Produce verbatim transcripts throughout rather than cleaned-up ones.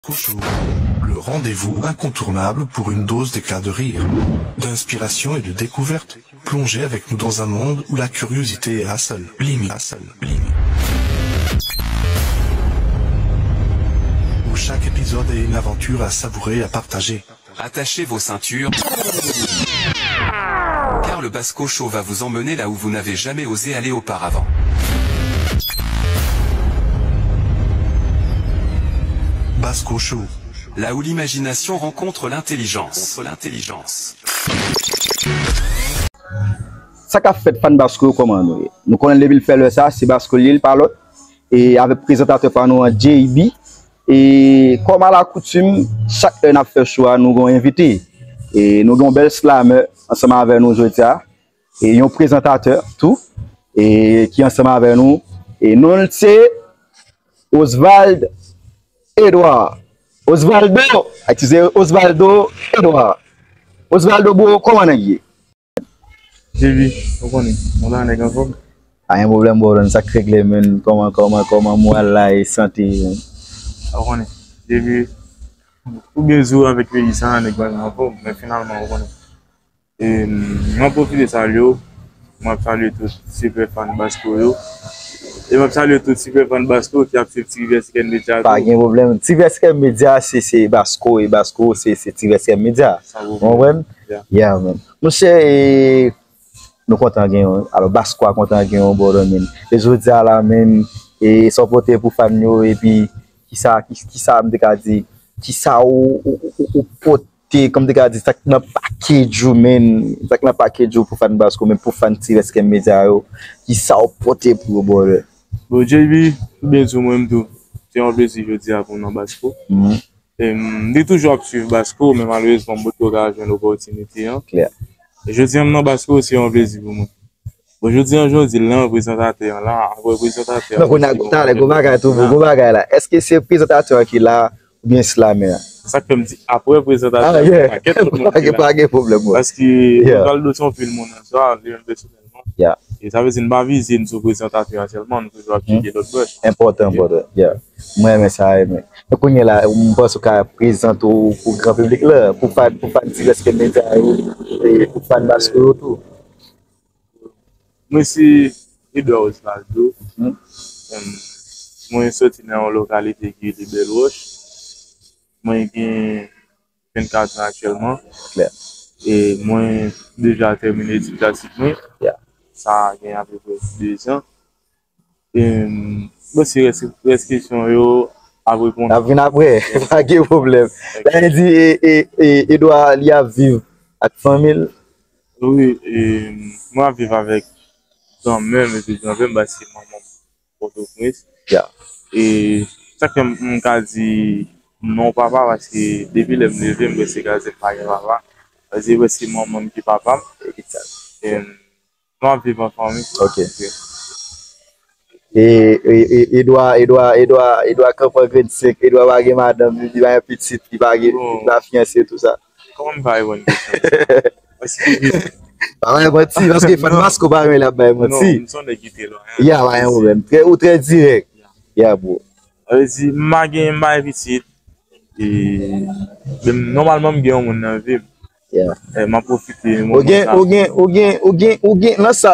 Basco Show, le rendez-vous incontournable pour une dose d'éclat de rire, d'inspiration et de découverte. Plongez avec nous dans un monde où la curiosité est la seule limite, la seule limite. Où chaque épisode est une aventure à savourer, à partager. Attachez vos ceintures, car le Basco Show va vous emmener là où vous n'avez jamais osé aller auparavant. Basco Show, là où l'imagination rencontre l'intelligence. L'intelligence. Sa k ap fèt, fan Basco yo, kòman nou ye? Nou konnen depi l fè lè sa, se Basco l ye, l pa lòt. E avèk prezantatè pa nou an, J B. E kòm alakoutim, chak lè n ap fè show a, nou gen yon envite. E nou gen yon bèl slammer ansanm avè nou jodi a. E yon prezantatè tou, e ki ansanm avè nou. E non l se Osvald Edouard. Osvaldo, eskize, Osvaldo Edouard. Osvaldo, bro, kòman nèg ye? J B, ou konnen, mwen la nèg anfòm. Pa gen pwoblèm, bro, sa k regle, menn. Kòman, kòman, kòman moral la e sante, menn? Ou konnen, J B, ou byen di w avèk peyi sa, nèg pa gen anfòm, men finalman, ou konnen. E, mwen pwofite salye w, mwen ap salye tout sipè fan Basco yo. E mwen ap salye tout sipè fan Basco ki ap swiv Ti Vès Kèn Medya tou. Pa gen pwoblèm. Ti Vès Kèn Medya, se, se Basco, e Basco, se, se Ti Vès Kèn Medya. Ou konprann? Yeah, man. Monchè, e, nou kontan gen yon, alò, Basco a kontan gen yon brother, man. E jodi a la, man, e sa w pote pou fan yo, epi kisa, ki, kisa m te ka di, kisa ou, ou, ou, ou pote, kòm m te ka di, sa k nan package ou, man, sa k nan package ou pou fan Basco, men pou fan Ti Vès Kèn Medya yo, kisa w pote pou yo, brother? Bon, J B, ou byen di w, mwen menm tou, se yon plezi jodi a pou m nan Basco. E, m te toujou ap swiv Basco, men malerezman, m potko ka jwenn opòtinite an. Klè. E jodi a, m nan Basco, se yon plezi pou mwen. Bon, jodi a, jan w di l lan, prezantatè an la, apre prezantatè an. Non, kounye a, talè, gon bagay tou, gon bagay la. Èske se prezantatè an ki la, oubyen slamè a? Sa k fè m di, apre prezantatè an, gen pakèt lòt moun ki la. Pa gen pwoblèm, bro. Paske Osvaldo se yon pil moun nan sa, li menm pèsonèlman. E sa vle di, n pa vize n sou prezantatè a sèlman, nou toujou ap tcheke lòt branch. Enpòtan, brother. Yeah. Mwen renmen sa, renmen. Men kounye a la, m panse w ka prezante w pou gran piblik la, pou fan, pou fan Ti Vès Kèn Medya yo, e pou fan Basco yo tou. Mwen se Edouard Osvaldo. Em, mwen soti nan yon lokalite ki rele Bèl Wòch. Mwen gen vennkat an aktyèlman. E mwen deja tèmine etid klasik mwen. Sa gen apeprè de zan. E, bon, si rès, rès kesyon yo ap reponn. Ap vin apre, pa gen pwoblèm. Sa vle di, e, e, e, Edouard, li ap viv ak fanmi l? Wi, e, mwen ap viv avèk granmè m epi granpè m, paske manman m Pòtoprens. E sa k fè m, m ka di non papa, paske depi lè m leve, m prèske ka di m pa gen papa. Paske se prèske manman m ki papa m. E, Nou ap viv an fanmi. Ok. E, e, e, Edouard, Edouard, Edouard, Edouard kanpe an grenn senk, Edouard pa gen madanm, li pa gen pitit, li pa gen, li pa fiyanse, tou sa. Kòman m pa reponn kesyon sa? Paske. Pa bay manti, paske fan Basco pa renmen lè ap bay manti. Non, m se yon nèg ki te lwayan. Ya, pa gen pwoblèm. Trè, ou trè dirèk. Ya, bro. Sa vle di, m pa gen, m pa gen pitit. E, men nòmalman, m gen yon moun nan vi m. M ap pwofite moman sa. Ou gen, ou gen, ou gen, ou gen, ou gen nan sa.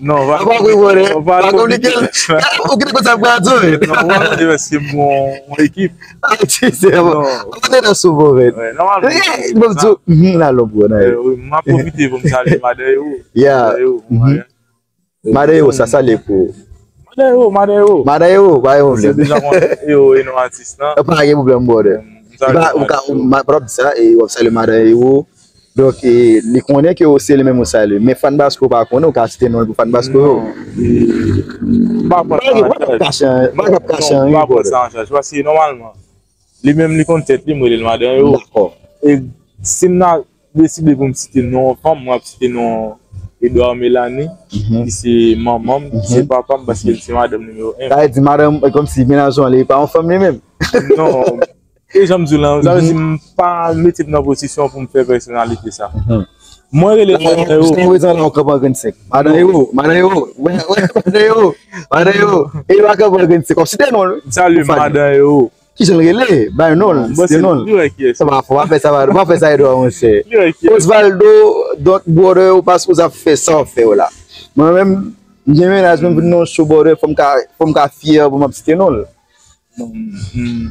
Non, pa konplike l. Pa konplike l. Ou gen konn sa pral di w. Non, ou pa konn paske m gen yon ekip. Ou te nan sou bon, men. Nòmalman. M ap pwofite pou m salye madan Ewo. Madan Ewo, madan. Madan Ewo, sa salye pou ou. Madan Ewo, madan Ewo. Madan Ewo, pa gen pwoblèm. Ewo e non atis lan. Pa gen pwoblèm, brother. Ou ka, ou ka, ou pa di sa, e w ap salye madan Ewo. Donk, e, li konnen ke se li menm ou salye. Men fan Basco pa konnen, ou ka site non l pou fan Basco yo. M pa pran sa an chaj. M pa pran sa an chaj. Paske nòmalman, li menm li konn tèt li, m rele l madan Ewo. Dakò. E si m ta deside pou m site non yon fanm, mwen ap site non Edouard Melanie, ki se manman m, ki se papa m, paske li se madanm nimewo en. Sa vle di madanm, kòmsi mennaj ou an, li pa yon fanm li menm? Non. E jan m di w lan, sa vle di m pa mete m nan pozisyon pou m fè pèsonalite sa. Mwen rele madan Ewo. Madan Ewo, madan Ewo, madan Ewo, madan Ewo. E yo a kanpe an grenn senk, kòmsi te non l. M salye madan Ewo. Kijan l rele? Bay non l, site non l. Li wè kiyès. Sa pa fò, pa fè sa, pa, pa fè sa, Edouard, monchè. Li wè kiyès. Osvaldo, donk, brother, ou pa sipoze ap fè sa w ap fè yo la. Mwen menm, m gen mennaj, menm vin nan yon show, brother, fò m ka, fò m ka fyè pou m ap site non l. Bon, hmm.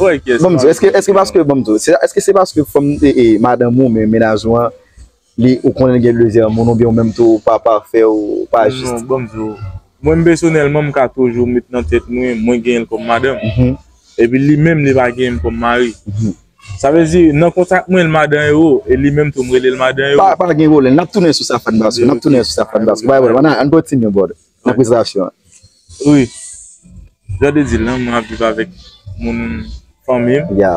Ou wè kiyès. Bon, m di, èske, èske paske, bon, m di, se, èske se paske fanm, e, e, madanm ou, men mennaj ou an, li, ou konnen l gen plizyè moun, oubyen ou menm tou, ou pa pafè, ou pa jis? Non, bon, m di w, mwen, m pèsonèlman, m ka toujou met nan tèt mwen, mwen genyen l kòm madanm. Mhm. Epi li menm, li pa genyen m kòm mari. Mhm. Sa vle di, nan kontak mwen, l madan Ero, e li menm tou, m rele l madan Ero. Pa, pa gen pwoblèm. N ap tounen sou sa, Fan Basko. N ap tounen sou sa, Fan Basko. Pa gen pwoblèm. Ann, ann kontinye, brother. Nan prezentasyon an. Wi. Jan w te di l lan, mwen ap viv avèk moun fanmi m. Ya.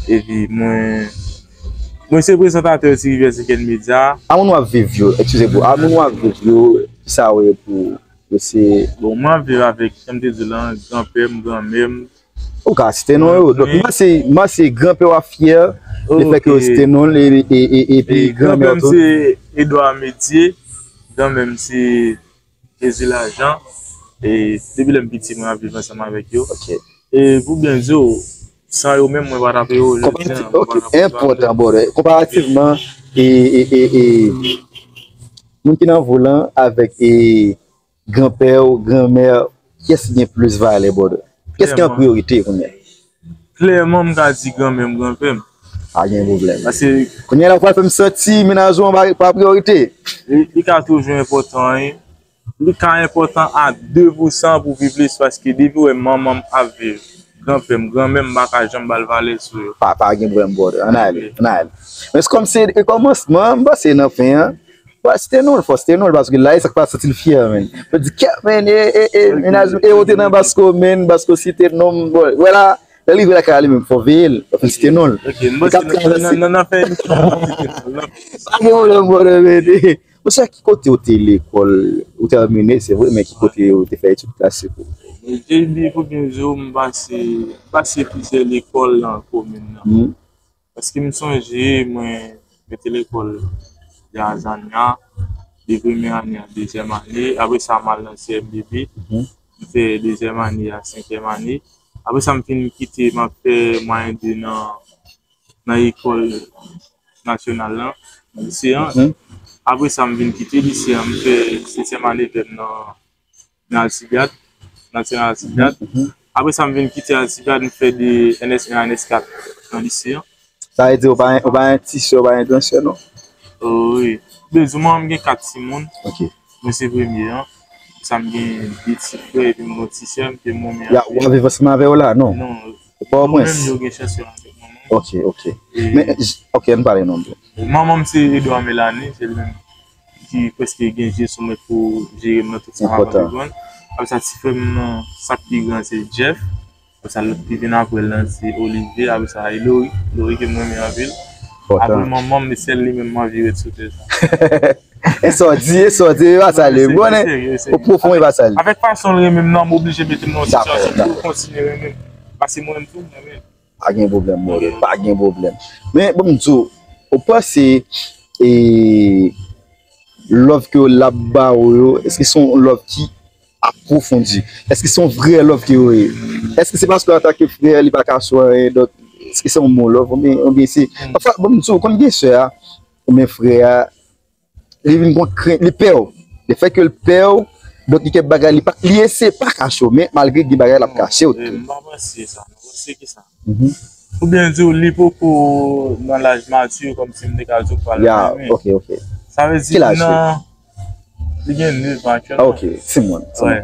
Epi mwen, mwen se prezantatè Ti Rivyè Seken Medya. A moun w ap viv yo, eskize bro, a moun w ap viv yo, kisa w ye pou yo se... Bon, mwen ap viv avèk, jan m te di w lan, granpè m, granmè m. Ou ka site non yo. Donk, mwen se, mwen se granpè w ap fyè, lefètke yo site non l, e, e, e, epi granmè w tou. Granpè m se Edouard Métier, granmè m se Ezila Jean, e depi lè m piti, mwen ap viv ansanm avèk yo. Ok. E pou byen di w, san yo menm, mwen pa t ap Ero jodi an, mwen pa t ap Ero. Enpòtan, brother. Konparativman, e, e, e, e, moun ki nan volan avèk, e, granpè w, granmè, kiyès ki gen plis valè, brother? Kiyès ki an priyorite kounye a? Klèman, m ka di granmè m, granpè m. Pa gen pwoblèm. Paske kounye a la, ou pral fè m santi mennaj ou an pa, pa priyorite. Li, li ka toujou enpòtan, wi. Li ka enpòtan a de pou san pou pi plis, paske depi w wè manman m ap viv, granpè m, granmè m, m pa ka janm ba l valè sou yo. Pa, pa gen pwoblèm, brother. Ann ale, ann ale. Men se kòmsi e kòmansman, m panse nan fen an, fò site non l, fò site non l, paske la, e sa k pa santi l fyè, men. Yo di, kèt, men, e, e, e, mennaj, e, ou te nan Basko, men, Basko site non m, bon, wè la, lè l rive lakay li menm, fò veye l, fò fin site non l. Ok, m panse nan, nan, nan fè emisyon an, fò site non l. Pa gen pwoblèm, brother, men. Monchè, ki kote ou te lekòl, ou tèmine, se vre, men ki kote ou te fè etid klasik ou? J B, pou byen di w, m pase, m pase plizyè lekòl nan komin nan. Hmm. Paske m sonje, mwen rete lekòl de Azania, de premyè ane a dezyèm ane, apre sa m al nan C M B P, mhm, m fè dezyèm ane a senkyèm ane. Apre sa, m fin kite, m ap fè mwayen de nan, nan ekòl nasyonal lan, nan lise an. Mhm. Apre sa, m vin kite lise an, m fè setyèm ane fè m nan nan Alcibiade, Nasyonal Alcibiade. Mhm, mhm. Apre sa, m vin kite Alcibiade, m fè de N S en a N S kat nan lise an. Sa vle di ou pa, ou pa gen ti sè, ou pa gen gran sè, non? Oh, wi. Bezwen, m gen kat timoun. Ok. Mwen se premye an. Sa, m gen de ti frè epi m gen yon ti sè m ke mwen menm. Ya, w ap viv ansanm avè yo la, non? Non. Pòtoprens. Yo menm, yo gen chans yo avèk manman m. Ok, ok. E men, j-, ok, ann pale non, bro. Manman m se Edouard Melanie, se li menm ki prèske gen je sou mwen pou jere m nan tout sa m ap antreprand. Enpòtan. Apre sa, ti frè m nan, sa k pi gran, se Jeff. Apre sa, lòt ki vin apre l lan, se Olivier. Apre sa, e Laurie. Laurie ke m renmen anpil. Enpòtan. Apre manman m, se sèl li menm m anvi ret sou tè sa. E sa w di, e sa w di, e pa sa li. Mwen konnen, o pwofon, e pa sa li. Avèk fason l renmen m nan, m oblije mete m nan yon sitiyasyon pou l kontinye renmen m. Paske mwen menm tou, m renmen l. Pa gen pwoblèm, brother. Pa gen pwoblèm. Men, bon, m di w, ou panse, e, love ke l ap ba ou yo, èske se yon love ki apwofondi? Èske se yon vrè love ke yo ye? Èske se paske antanke frè, li pa ka sou anyen, donk, èske se yon bon love? Oubyen, oubyen se, pafwa, bon, m di w, konn gen sè a, oubyen frè a, li vin gon krent, li pè w. Lefètke l pè w, donk li gen bagay, li pa, li eseye pa kache w, men malgre gen bagay l ap kache w tou. Non, e, m pa panse sa. M panse ki sa. Mhm. Pou byen di w, li poko nan laj mati, kòmsi m te ka di w pral renmen. Ya, ok, ok. Sa vle di, ki laj li? Li gen nèf an aktyèlman. Ah, ok, timoun, timoun. Wè.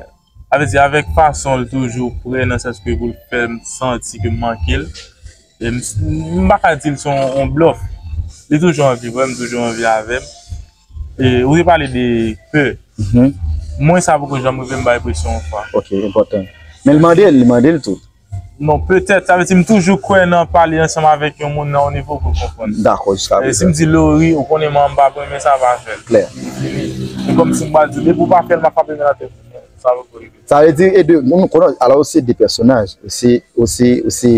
Sa vle di, avèk fason l toujou prè, nan sans ke pou l fè m santi ke m manke l. E m, m pa ka di l se yon, yon blòf. Li toujou anvi wè m, toujou anvi avè m. E ou te pale de pè. Mhm. Mwen, sa poko janm rive m bay presyon yon fwa. Ok, enpòtan. Men l mande l, li mande l tou. Non, petèt, sa vle di m toujou kwè nan pale ansanm avèk yon moun nan yon nivo pou l konprann. Dakò, jiska prezan. E si m di Laurie, ou konnen manman m pa renmen sa, pa fè l. Klè. Fini. Se kòmsi m pral di, depi w pa fè l, m ap frape men atè. Sa poko rive. Sa vle di, e de, nou konnen, alò, ou se de pèsonaj. Ou se, ou se, ou se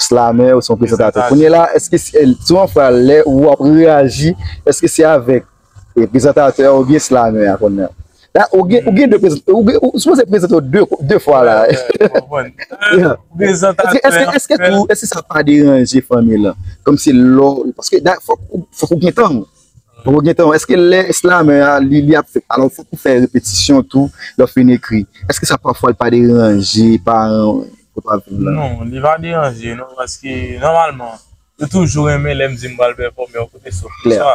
slamè, ou se yon prezantatè. Prezantatè. Kounye a la, èske se, e, souvan fwa, lè ou ap reyaji, èske se avèk, e, prezantatè a oubyen slamè a kounye a? La, ou gen, ou gen de prezant, ou, gen, ou sipoze prezante w de, de fwa la. Ou konprann? Prezantatè Èske, èske, èske tou, èske sa pa deranje fanmi lan? Kòmsi lò, paske da, fòk, fòk ou gen tan. Fòk ou gen tan. Èske lè slamè a, li, li ap fè, alò fòk ou fè repetisyon tou, lè w fin ekri. Èske sa pafwa li pa deranje paran kote w ap viv la? Non, li pa deranje, non, paske nòmalman, yo toujou renmen lè m di m pral pèfòme yon kote sou sa.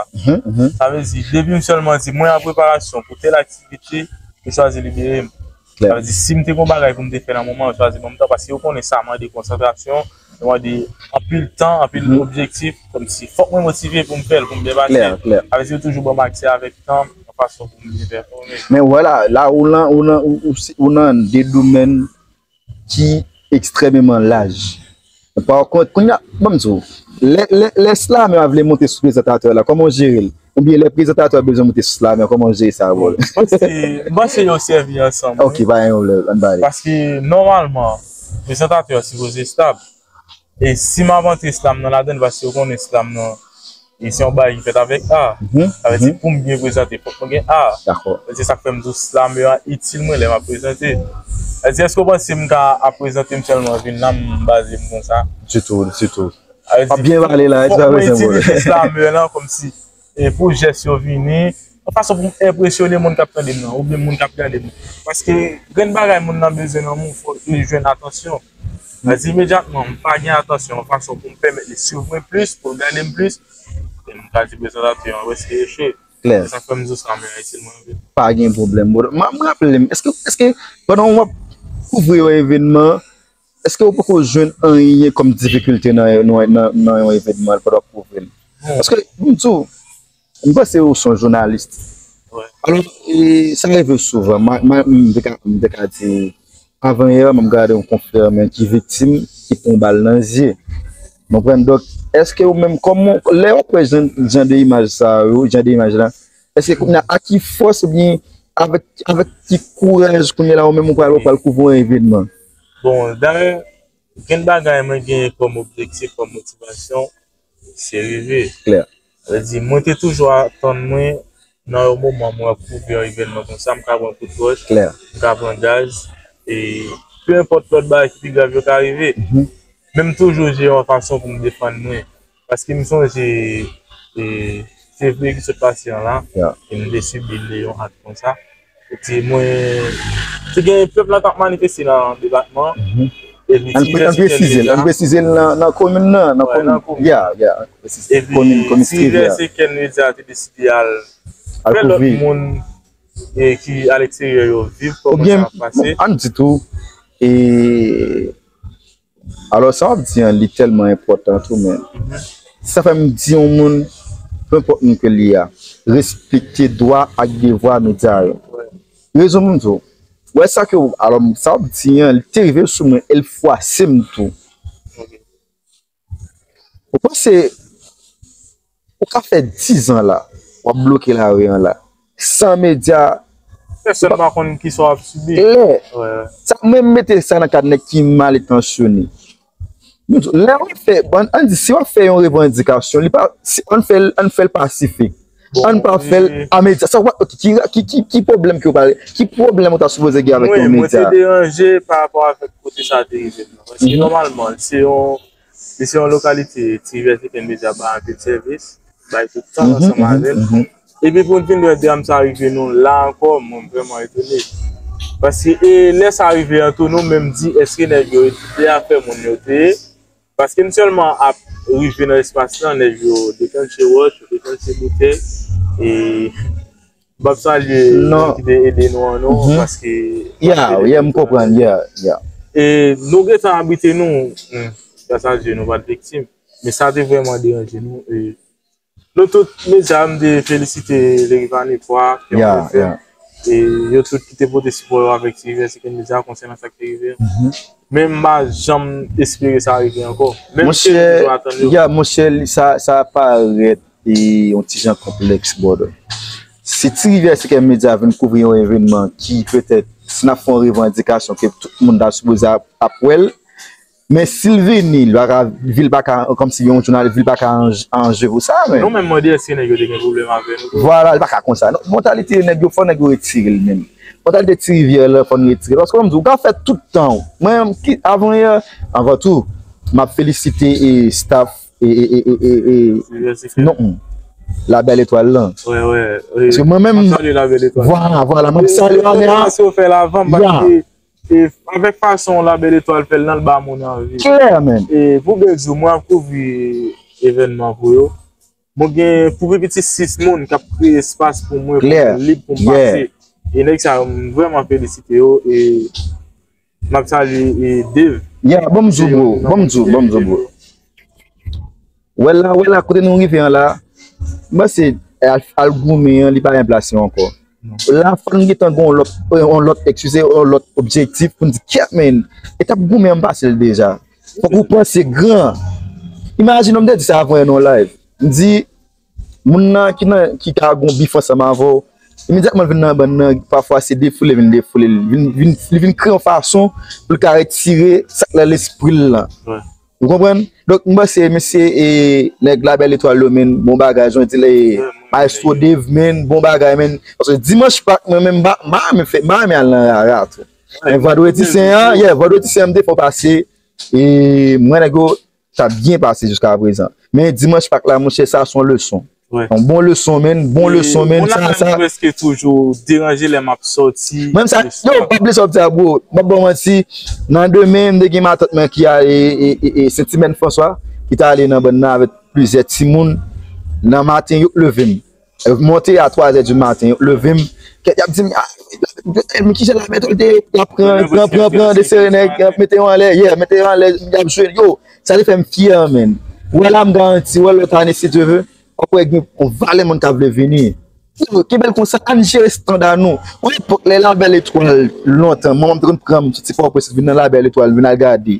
Sa vle di, depi m sèlman di mwen an preparasyon pou tèl aktivite, yo chwazi libere m. Sa vle di, si m te gen yon bagay pou m te fè nan moman, yo chwazi ban m tan, paske yo konnen sa mande konsantrasyon, yo mande anpil tan, anpil objektif, kòmsi fòk mwen motive pou m fè l, pou m byen pase. Sa vle di, yo toujou ban m aksè avèk tan, yon fason pou m byen pèfòme. Men vwala, la ou nan, ou nan, ou, ou, ou nan de domèn ki ekstrèmeman laj. Pa kont, kounye a, ban m di w, lè, lè, lè slamè a vle monte sou prezantatè la, kòman w jere l? Oubyen lè prezantatè a bezwen monte sou slamè a, kòman w jere sa avè l? M panse, m panse yo sèvi ansanm. Ok, pa gen pwoblèm, ann pale. Paske nòmalman, prezantatè a sipoze stab. E si m ap antre slam nan ladan l, paske yo konnen slam nan e se yon bagay ki fèt avèk a. Sa vle di pou m byen prezante, fòk mwen gen a. Dakò. Se sa k fè m di w slamè a itil mwen lè m ap prezante. Sa vle di, èske w panse m ka ap prezante m sèlman vin la, m baze m konsa? Ditou, ditou. W ap byen pale la, fòk mwen itilize slamè lan kòmsi e pou jès yo vini, yon fason pou m enpresyone moun k ap tande m nan, oubyen moun k ap gade m. Paske grenn bagay moun nan bezwen nan mwen, fòk li jwenn atansyon. Sa vle di imedyatman, m pa gen atansyon, yon fason pou m pèmèt li swiv mwen plis, pou l gade m plis, e m ka di prezantatè an prèske echwe. Klè. Se sa k fè m di w slamè a itil mwen anpil. Pa gen pwoblèm, bro. M, m raple m, èske, èske pandan w ap kouvri yon evènman, èske w poko jwenn anyen kòm difikilte nan, nan, nan, nan yon evènman pandan w ap kouvri l? Paske, m di w, m panse ou se yon jounalis. Alò, e, sa rive souvan. M, m, m te ka, m te ka di, avan yè, m ap gade yon konfrè mwen ki viktim, ki pran yon bal nan zye. Ou konprann? Donk, èske ou menm, kòman, lè w ap wè jan, jan de imaj sa yo, jan de imaj la, èske kounye a, ak ki fòs oubyen avèk, avèk ki kouraj kounye a la, ou menm ou pral, ou pral kouvri yon evènman? Bon, dayè, grenn bagay mwen genyen kòm objektif, kòm motivasyon, se rive. Klè. Sa vle di, mwen te toujou atann mwen nan yon moman mwen ap kouvri yon evènman konsa, m ka pran kout wòch, m ka pran gaz, e pe enpòt lòt bagay ki pi grav yo ka rive. Men m toujou jere yon fason pou m defann mwen. Paske m sonje, e, fevriye ki sot pase an la, e m te sibi l de yon ak konsa. Kote mwen, te gen pèp la t ap manifeste nan depatman an. Epi ti Ann presize l, ann presize l nan, nan komin nan, nan komin. Ya, ya. Epi ti Rivye Seken Medya te deside al fè lòt moun e ki alegzeryè yo viv kòman sa ap pase. Ann di tou, e, alò sa w ap di an, li tèlman enpòtan tou, men sa fè m di yon moun, peu importe moun ke li a, respekte dwa ak devwa medya yo. Rezon pou m di w, wè sa ke w, alò, sa w ap di an, li te rive sou mwen e l fwase m tou. Ou panse ou ka fè diz an la, w ap bloke lari an la, san medya. Pèsonn pa konn kisa w ap sibi. Klè. Sa, mwen m mete sa nan kad nèg ki mal entansyone. Lè w ap fè, ann di, si w ap fè yon revandikasyon, li pa, ann fè l, ann fè l pasifik. Ann pa fè l a medya. Sa w, ki, ki, ki, ki pwoblèm ke w pale? Ki pwoblèm ou ta sipoze gen avèk yon medya? Mwen, mwen te deranje pa rapò avèk kote sa te rive m nan. Paske nòmalman, se yon, se yon lokalite, Ti Rivye Seken Medya bay anpil sèvis, bay tout tan ansanm avè l. Epi pou n vin wè dram sa rive nou la ankò, mwen vrèman etone. Paske e lè sa rive an tou, nou menm di, èske nèg yo te afè moun yo te ye? Paske m sèlman ap rive nan espas lan, nèg yo deklannche wòch, yo deklannche boutèy, e m ap salye moun ki te ede nou an non, paske Ya, ya, m konprann, ya, ya. E nou gentan abite nou, gras a Dye, nou pa t viktim. Men sa te vrèman deranje nou. E nou tout medya, m te felisite Lerivane Pwa, Kè Mwen Fè. E yo tout ki te pote sipò yo avèk Ti Rivye Seken Medya konsènan sa k te rive. Men m pa janm espere sa rive ankò. Menm si nou toujou atann yo. Ya, monchè, sa, sa parèt e yon ti jan konplèks, brother. Si Ti Rivye Seken Medya vin kouvri yon evènman ki petèt, si n ap fè yon revandikasyon ke tout moun ta sipoze ap, ap wè l, Men si l vini, li pa ka, vi l pa ka, kòmsi yon jounalis, vi l pa ka an, an je pou sa, men. Nou menm mande èske nèg yo te gen pwoblèm avè nou tou. Vwala, li pa ka konsa. Non, mantalite nèg yo, fò nèg yo retire l menm. Mantalite Ti Rivyè la, fò n retire l. Paske kòm m di, ou ka fè tout tan w. Mwen menm, ki, avan yè, avan tou, m ap felisite e staff e, e, e, e, e, e, non, La Belle Étoile lan. Wè, wè, wè. Paske mwen menm, m ap salye La Belle Étoile. Vwala, vwala, m ap salye la, men a, fè l avan, paske e, avèk fason La Belle Étoile fè l nan, l ba moun anvi. Klè, men. E pou bèk di w, mwen ap kouvri evènman pou yo. Mwen gen pou pi piti sis moun k ap kreye espas pou mwen, pou mwen lib pou m pase. E nèg sa yo, m vrèman felisite yo. E m ap salye e Dave. Ya, ban m di w, bro. Ban m di w, ban m di w, bro. Wè la, wè la, kote nou rive an la, m panse al, al goumen an, li pa gen plas li ankò. La, fò n gentan gen yon lòt, yon lòt, eskize, yon lòt objektif pou n di, kèt, men, etap goumen an, m pase l deja. Fòk ou panse gran. Imajine w, m te di sa avan yè nan yon live. M di, moun nan ki nan, ki ka gon bif ansanm avè w, imedyatman l vin nan bann nan, pafwa se defoule, vin defoule l, vin, vin, li vin kreye yon fason pou l ka retire sa k nan lespri l lan. Ou konprann? Donk, m panse, mesye, e, nèg La Belle Étoile yo, men, bon bagay, jan w di la, e, Maestro Dave, men, bon bagay, men. Paske dimanch Pak, mwen menm, m pa, m pa renmen fè, m pa renmen al nan rara tou. Men vandredi sen an, yeah, vandredi sen an, m te fè w pase, e, mwen, nèg yo, sa byen pase jiska prezan. Men dimanch Pak la, monchè, sa se yon leson. Yon bon leson, men, bon leson, men, sa, sa. Mwen prèske toujou deranje lè m ap sòti. Mwen, sa, yo, pa bliye sa w ap di a, bro. M ap ba w manti, nan demen, m te gen matant mwen ki ale, e, e, e, Sentimèn Franswa, ki t ale nan bann nan avèk plizyè timoun. Nan maten, yo leve m. Yo monte a twa zè di maten, yo leve m. Kèt, y ap di m, ah, men kijan la mèt ou te, y ap pran, pran, pran, pran, desere nèg, y ap mete yo anlè, yeah, mete yo anlè, y ap jwe, yo, sa te fè m fyè, men. Wè la, m garanti, wè lòt ane, si Dye ve, w ap wè gen yon valè moun k ap vle vini. Yo, kenbe l konsa, ann jere estanda nou. Yon epòk, lè La Belle Étoile, lontan, manman m te konn pran m soti Pòtoprens, vin nan La Belle Étoile, vin al gade.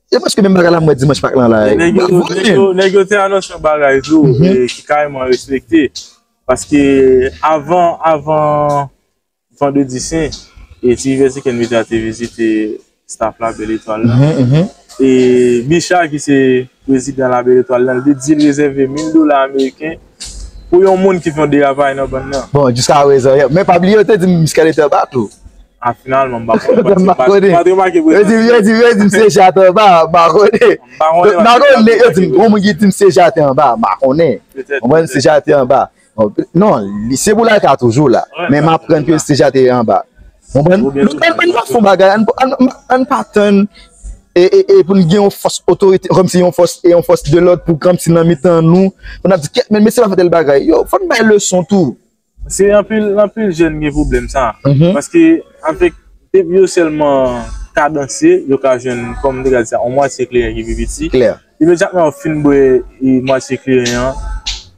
Se prèske menm bagay la m wè dimanch Pak lan la. Nèg yo, nèg yo, nèg yo te anonse yon bagay tou, e, ki kareman respekte. Paske avan, avan vandredi sen, e Ti Rivyè Ti Kèn Medya te vizite staff La Belle Étoile la. E Bicha, ki se prezidan La Belle Étoile la, li te di l rezève mil dola ameriken pou yon moun ki fè yon derapaj nan bann nan. Bon, jiska prezan, yeah. Men pa bliye, yo te di m Miskèl te anba tou. A, finalman, m pa konnen. M pa konnen. M pa t remake. Yo di, yo di, yo di m se Jatè anba, m pa konnen. M pa konnen, yo di m, yon moun ki di m se Jatè anba, m pa konnen. Petèt, petèt. Se Jatè anba. Non, li, se pou l al ka toujou la. Men m aprann ke se Jatè anba. Konprann? Donk, ann, ann pa fè yon bagay, ann, ann, ann pa tann, e, e, e pou n gen yon fòs otorite, kòmsi yon fòs, e yon fòs de lòd pou kòmsi nan mitan nou, pou n ap di, kèt, men mesye pa fè tèl bagay. Yo, fò n bay leson tou. Se anpil, anpil jèn gen pwoblèm sa. Paske avèk, depi yo sèlman kadanse, yo ka jwenn, kòm m te ka di sa, yon mwatye kleren ki pi piti. Imedyatman yo fin bwè, e, mwatye kleren an,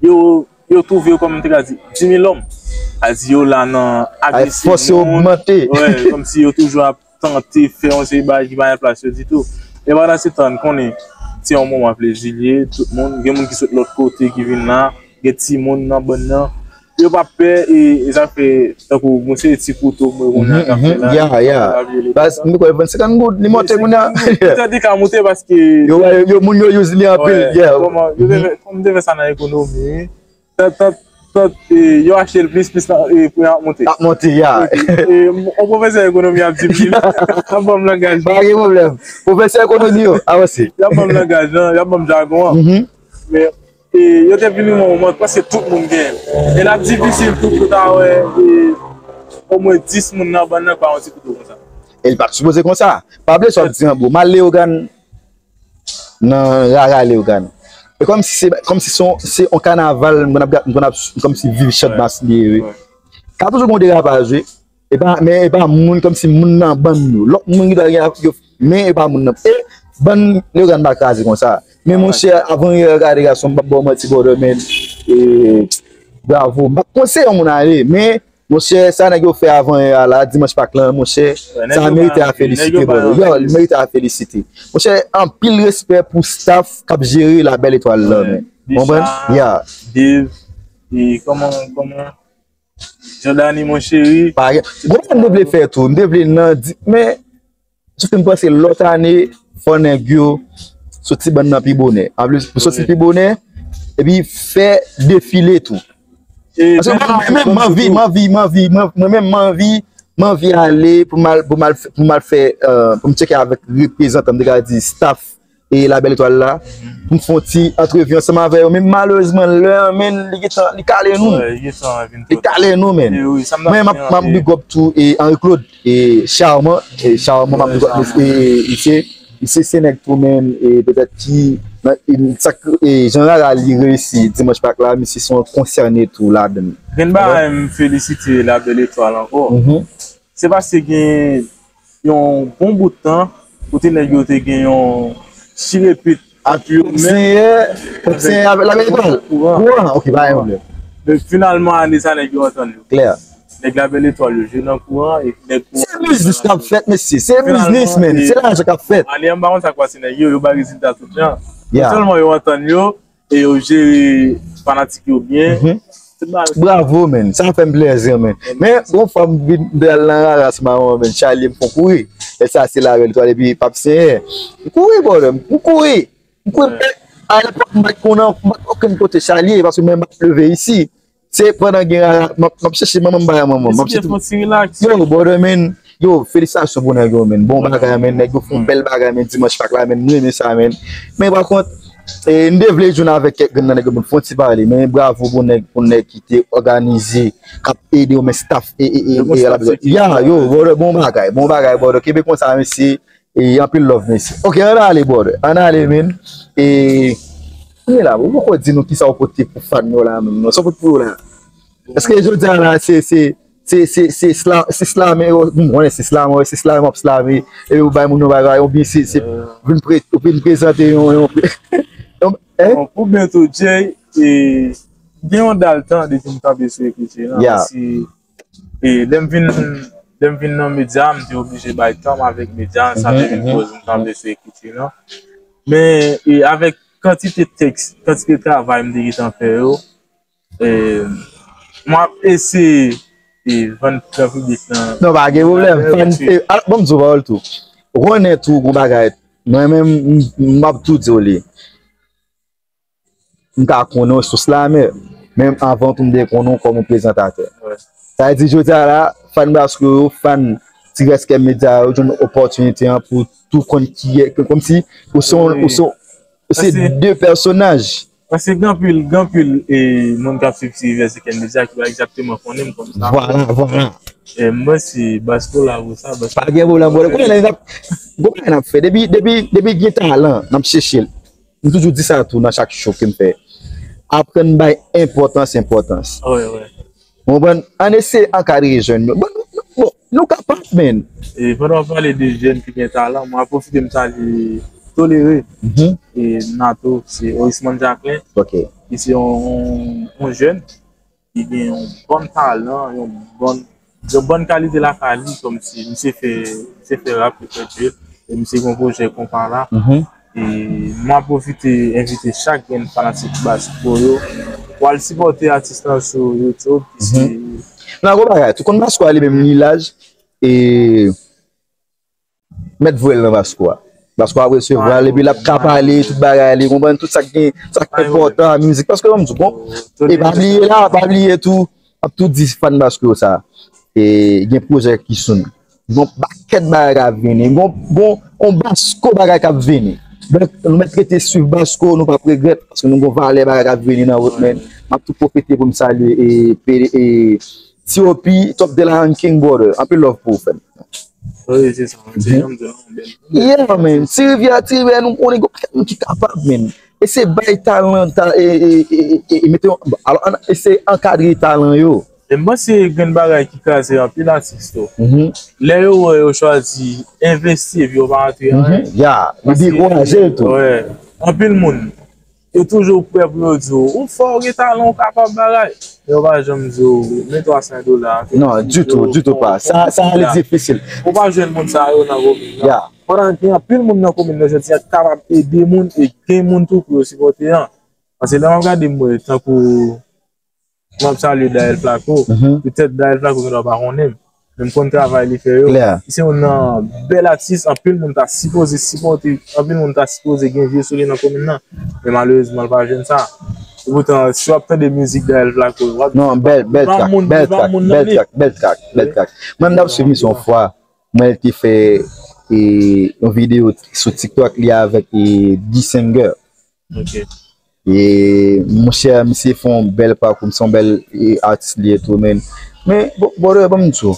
yo, yo twouve yo kòm m te ka di, di mil lòm. A di yo la nan agrese moun. Fòs yo ogmante. Wè, kòmsi yo toujou ap tante fè yon seri bagay ki pa gen plas yo ditou. E pandan se tan, n konnen se yon moman plezi li ye, tout moun, gen moun ki sot lòt kote ki vin la, gen timoun nan bann nan. Yo pa pè, e, e sa fè, tankou, gon seri ti kouto, mwen, kounye a, k ap fè la, ya, ya. Baz, m kwè vann senkant goud, li monte kounye a. Petèt li ka monte paske yo, yo, yo, moun yo use li anpil, yeah. Kòman, yo te fè, kòm te fè sa nan ekonomi, tant, tant, tant, e, yo achte l plis, plis, e, pri a ap monte. Ap monte, ya. Ok. E, yon pwofesè ekonomi ap di m li, ap ban m langaj. Pa gen pwoblèm. Pwofesè ekonomi yo, avanse. Y ap ban m langaj lan, y ap ban m jagon an. Men, e, yo te vini yon moman, prèske tout moun genyen l. E l ap difisil tou pou w ta wè, e, omwen dis moun nan bann nan k pa yon ti kouto konsa. E l pa t sipoze konsa. Pa bliye sa w ap di an, bro. M al Leyogàn, nan rara Leyogàn. E kòmsi se, kòmsi se yon, se yon kanaval, m konn ap, m konn ap, kòmsi viv Channmas li ye, wi. Ka toujou gen yon derapaj, wi. E pa, men e pa moun, kòmsi moun nan bann yo. Lòt moun ki ta gen, yo, men e pa moun nan. E bann Leyogàn pa kraze konsa. Men monchè, avan yè, gade gason, m p ap ba w manti, brother, men, e, bravo. M p ap konseye yon moun ale, men monchè, sa nèg yo fè avan yè a la, dimanch Pak lan, monchè, sa merite a felisite, brother. Yo, li merite a felisite. Monchè, anpil respè pou staff k ap jere La Belle Étoile lan, men. Konprann? Ya. Dave, e kòman, kòman? Jandani, mon chéri. Pa gen. Gon bagay m te vle fè tou, m te vle nan di, men, sòf ke m panse lòt ane, pran nèg yo, soti bann nan pi bonè. Anplis, pou soti pi bonè, epi fè defile tou. Paske mwen menm, m anvi, m anvi, m anvi, mwen menm, m anvi, m anvi ale pou m al, pou m al, pou m al fè, euh, pou m tcheke avèk reprezantan, m te ka di staff e La Belle Étoile la, pou m fè yon ti antrevi ansanm avè yo. Men malerezman, lè an, men, li gentan, li kale nou. Li kale nou, men. Men m ap, m ap big up tou e Henri Claude e Charmant, e Charmant, m ap big up, e, e, e, Misye se nèg tou menm, e petèt ki, nan, e, sa k, e, jan Rara li reyisi Dimanch Pak la, misye se yon konsène tou ladan l. Gen bagay m felisite La Belle Étoile ankò. Se paske gen yon bon bout tan, kote nèg yo te gen yon chirepit ant yo menm. Senyè, Senyè, La Belle Étoile. Kouran. Kouran, ok, pa gen pwoblèm. Men finalman, ane sa, nèg yo antann yo. Klè. Nèg La Belle Étoile yo jwe nan kouran, epi nèg kouran. Se biznis k ap fèt, mesye. Se biznis, men. Se lajan k ap fèt. Ane an, m pa konn sa k pase nèg yo, yo bay rezilta tout jan. Non sèlman yo antann yo, e yo jere fanatik yo byen. Tout bagay. Bravo, men. Sa fè m plèzi, men. Men, yon fwa m vin de al nan Rara sou maman, men, Charlie, m fon kouri. E sa, se La Belle Étoile, epi Pap Senyè. M kouri, brother. M kouri. M konnen, a lepòk, m pa t konnen, m pa t konn okenn kote Charlie ye, paske mwen m pa t leve isi. Se pandan gen Rara, m ap, m ap chèche manman m, m pa wè manman m. M ap chèche. Yo, brother, men, yo, felisitasyon pou nèg yo, men. Bon bagay, men. Nèg yo fè yon bèl bagay, men. Dimanch Pak la, men. M renmen sa, men. Men, pa kont, e, m te vle jwenn avèk kèk grenn nan nèg yo, men, fè yon ti pale. Men, bravo pou nèg, pou nèg ki te òganize, k ap ede yo, men, staff, e, e, e, e, la, ya, yo, brother, bon bagay, bon bagay, brother. Kenbe konsa, mesye. E anpil love, mesye. Ok, ann ale, brother. Ann ale, men. E kounye la, ou poko di nou kisa ou pote pou fan yo la, menm, non? Sa ou pote pou yo la? Èske jodi a la, se, se, se, se, se sla-, se slamè yo, m konnen se slamè, se slamè w ap slamè, epi ou bay moun yon bagay, oubyen se, se vin pre-, ou vin prezante yon, yon, yon, hein? Bon, pou byen tou, Jay, e, gen yon dal tan depi m kanpe sou ekriti lan, si E lè m vin, lè m vin nan medya, m te oblije bay tan m avèk medya, sa te vin koz m kanpe sou ekriti lan. Men, e avèk kantite tèks, kantite travay m te gentan fè yo, e, m ap eseye, e, vann gran piblik lan. Non, pa gen pwoblèm. Fan, e, al, ban m di w pawòl tou. Ou konnen tou, gon bagay. Mwen menm, m, m ap tou di w li. M ka konnen w sou slamè, menm anvan tou m te konnen w kòm yon prezantatè. Sa vle di, jodi a la, fan Basko yo, fan Ti Rès Kè Medya yo, jwenn opòtinite an pou tou konn kiyès, kòmsi ou se yon, ou se yon, ou se de pèsonaj. Paske gen anpil, gen anpil, e, moun k ap swiv Ti Rès Kè Medya ki pa egzakteman konnen m kòm sa. Vwala, vwala. E, mwen se Basko la pou sa, Basko. Pa gen pwoblèm, brother. Kounye a n ap, kounye a n ap fè. Depi, depi, depi gen talan, n ap chèche l. M toujou di sa tou nan chak show ke m fè. Aprann bay enpòtans enpòtans. Wi, wi. Ou konprann? Ann eseye ankadre jèn yo. Bon, nou, nou, bon, nou kapab, men. E pandan w ap pale de jèn ki gen talan, mwen ap pwofite m salye Toléré. E Nato, se Orismond Jacquelin. Ok. Li se yon, yon, yon jèn ki gen yon bon talan, yon bon, yon bon kalite lakay li, kòmsi misye fè, misye fè rap, li fè drill, e misye gen yon pwojè konpa la. E m ap pwofite envite chak grenn fanatik Basko yo pou al sipòte atis lan sou YouTube, ki se. Nan gwo bagay, tou konn Basko a li menm li laj, e mèt voye l nan Basko a. Basko ap resevwa l, epi l ap ka pale, tout bagay li, konprann, tout sa k gen, sa k enpòtan nan mizik. Paske, ban m di w, bon, e pa bliye la, pa bliye tou, m ap tou di fan Basko yo sa, e gen pwojè ki soon. Gon pakèt bagay k ap vini, gon, gon, gon Basko bagay k ap vini. Donk, nou mèt rete swiv Basko, nou p ap regrèt, paske nou gon valè bagay k ap vini nan wout, men. M ap tou pwofite pou m salye, e, P D, e, T O P, Top de la Ranking, brother. Anpil love pou ou, frè m. Wi, se sa, men, se jan m di w, men. Yeah, man. Ti Rivyè, Ti Rivyè, nou konnen gon pakèt moun ki kapab, men. E se bay talan, ta-, e, e, e mete yon, alò, ann eseye ankadre talan yo. E m panse grenn bagay ki kraze anpil atis tou. Lè yo wè yo chwazi envesti epi yo pa antre anyen. Ya, li dekouraje l tou. Wi. Anpil moun, yo toujou prè pou yo di w, ou fò, ou gen talan, ou kapab bagay. Men yo pa janm di w, men twa san dola. Non, ditou, ditou pa. Sa, sa ale difisil. Ou pa jwenn moun sa yo nan komin nan. Pandan gen anpil moun nan komin nan jodi a ki kapab ede moun e gen moun tou pou yo sipòte an. Paske lè m ap gade, m wè tankou, m ap salye Daël Flaco. Petèt Daël Flaco gen dwa pa konnen m. men m konn travay li fè yo. Li se youn nan bèl atis, anpil moun ta sipoze sipòte, anpil moun ta sipoze gen zye sou li nan komin nan. Men malerezman, l pa jwenn sa. Epoutan, si w ap tande mizik Gaël Flaco, w ap... Non, bèl, bèl trak, bèl trak, bèl trak, bèl trak, bèl trak. Mwen, m t ap swiv misye yon fwa. Mwen te fè e, yon videyo sou TikTok li avèk e, D-Singer. E monchè, misye fè yon bèl pakou, misye yon bèl e, atis li ye tou, men. Men, bon, brother, ban m di w,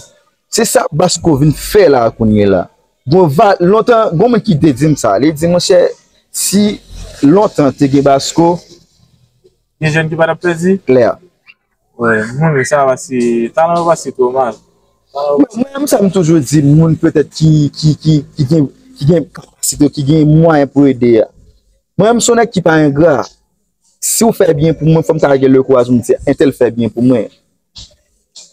se sa Basko vin fè la kounye la. Gon va, lontan, gon moun ki te di m sa, li di, monchè, si lontan te gen Basko, gen jèn ki pa t ap pèdi? Klè. Wi, mwen menm sa pase, talan yo pase twò mal. Mwen, mwen menm sa m toujou di moun petèt ki, ki, ki, ki gen, ki gen kapasite, ki gen mwayen pou ede a. Mwen menm se yon nèg ki pa engra. Si w fè byen pou mwen, fò m ta gen lekouraj pou m di, entèl fè byen pou mwen.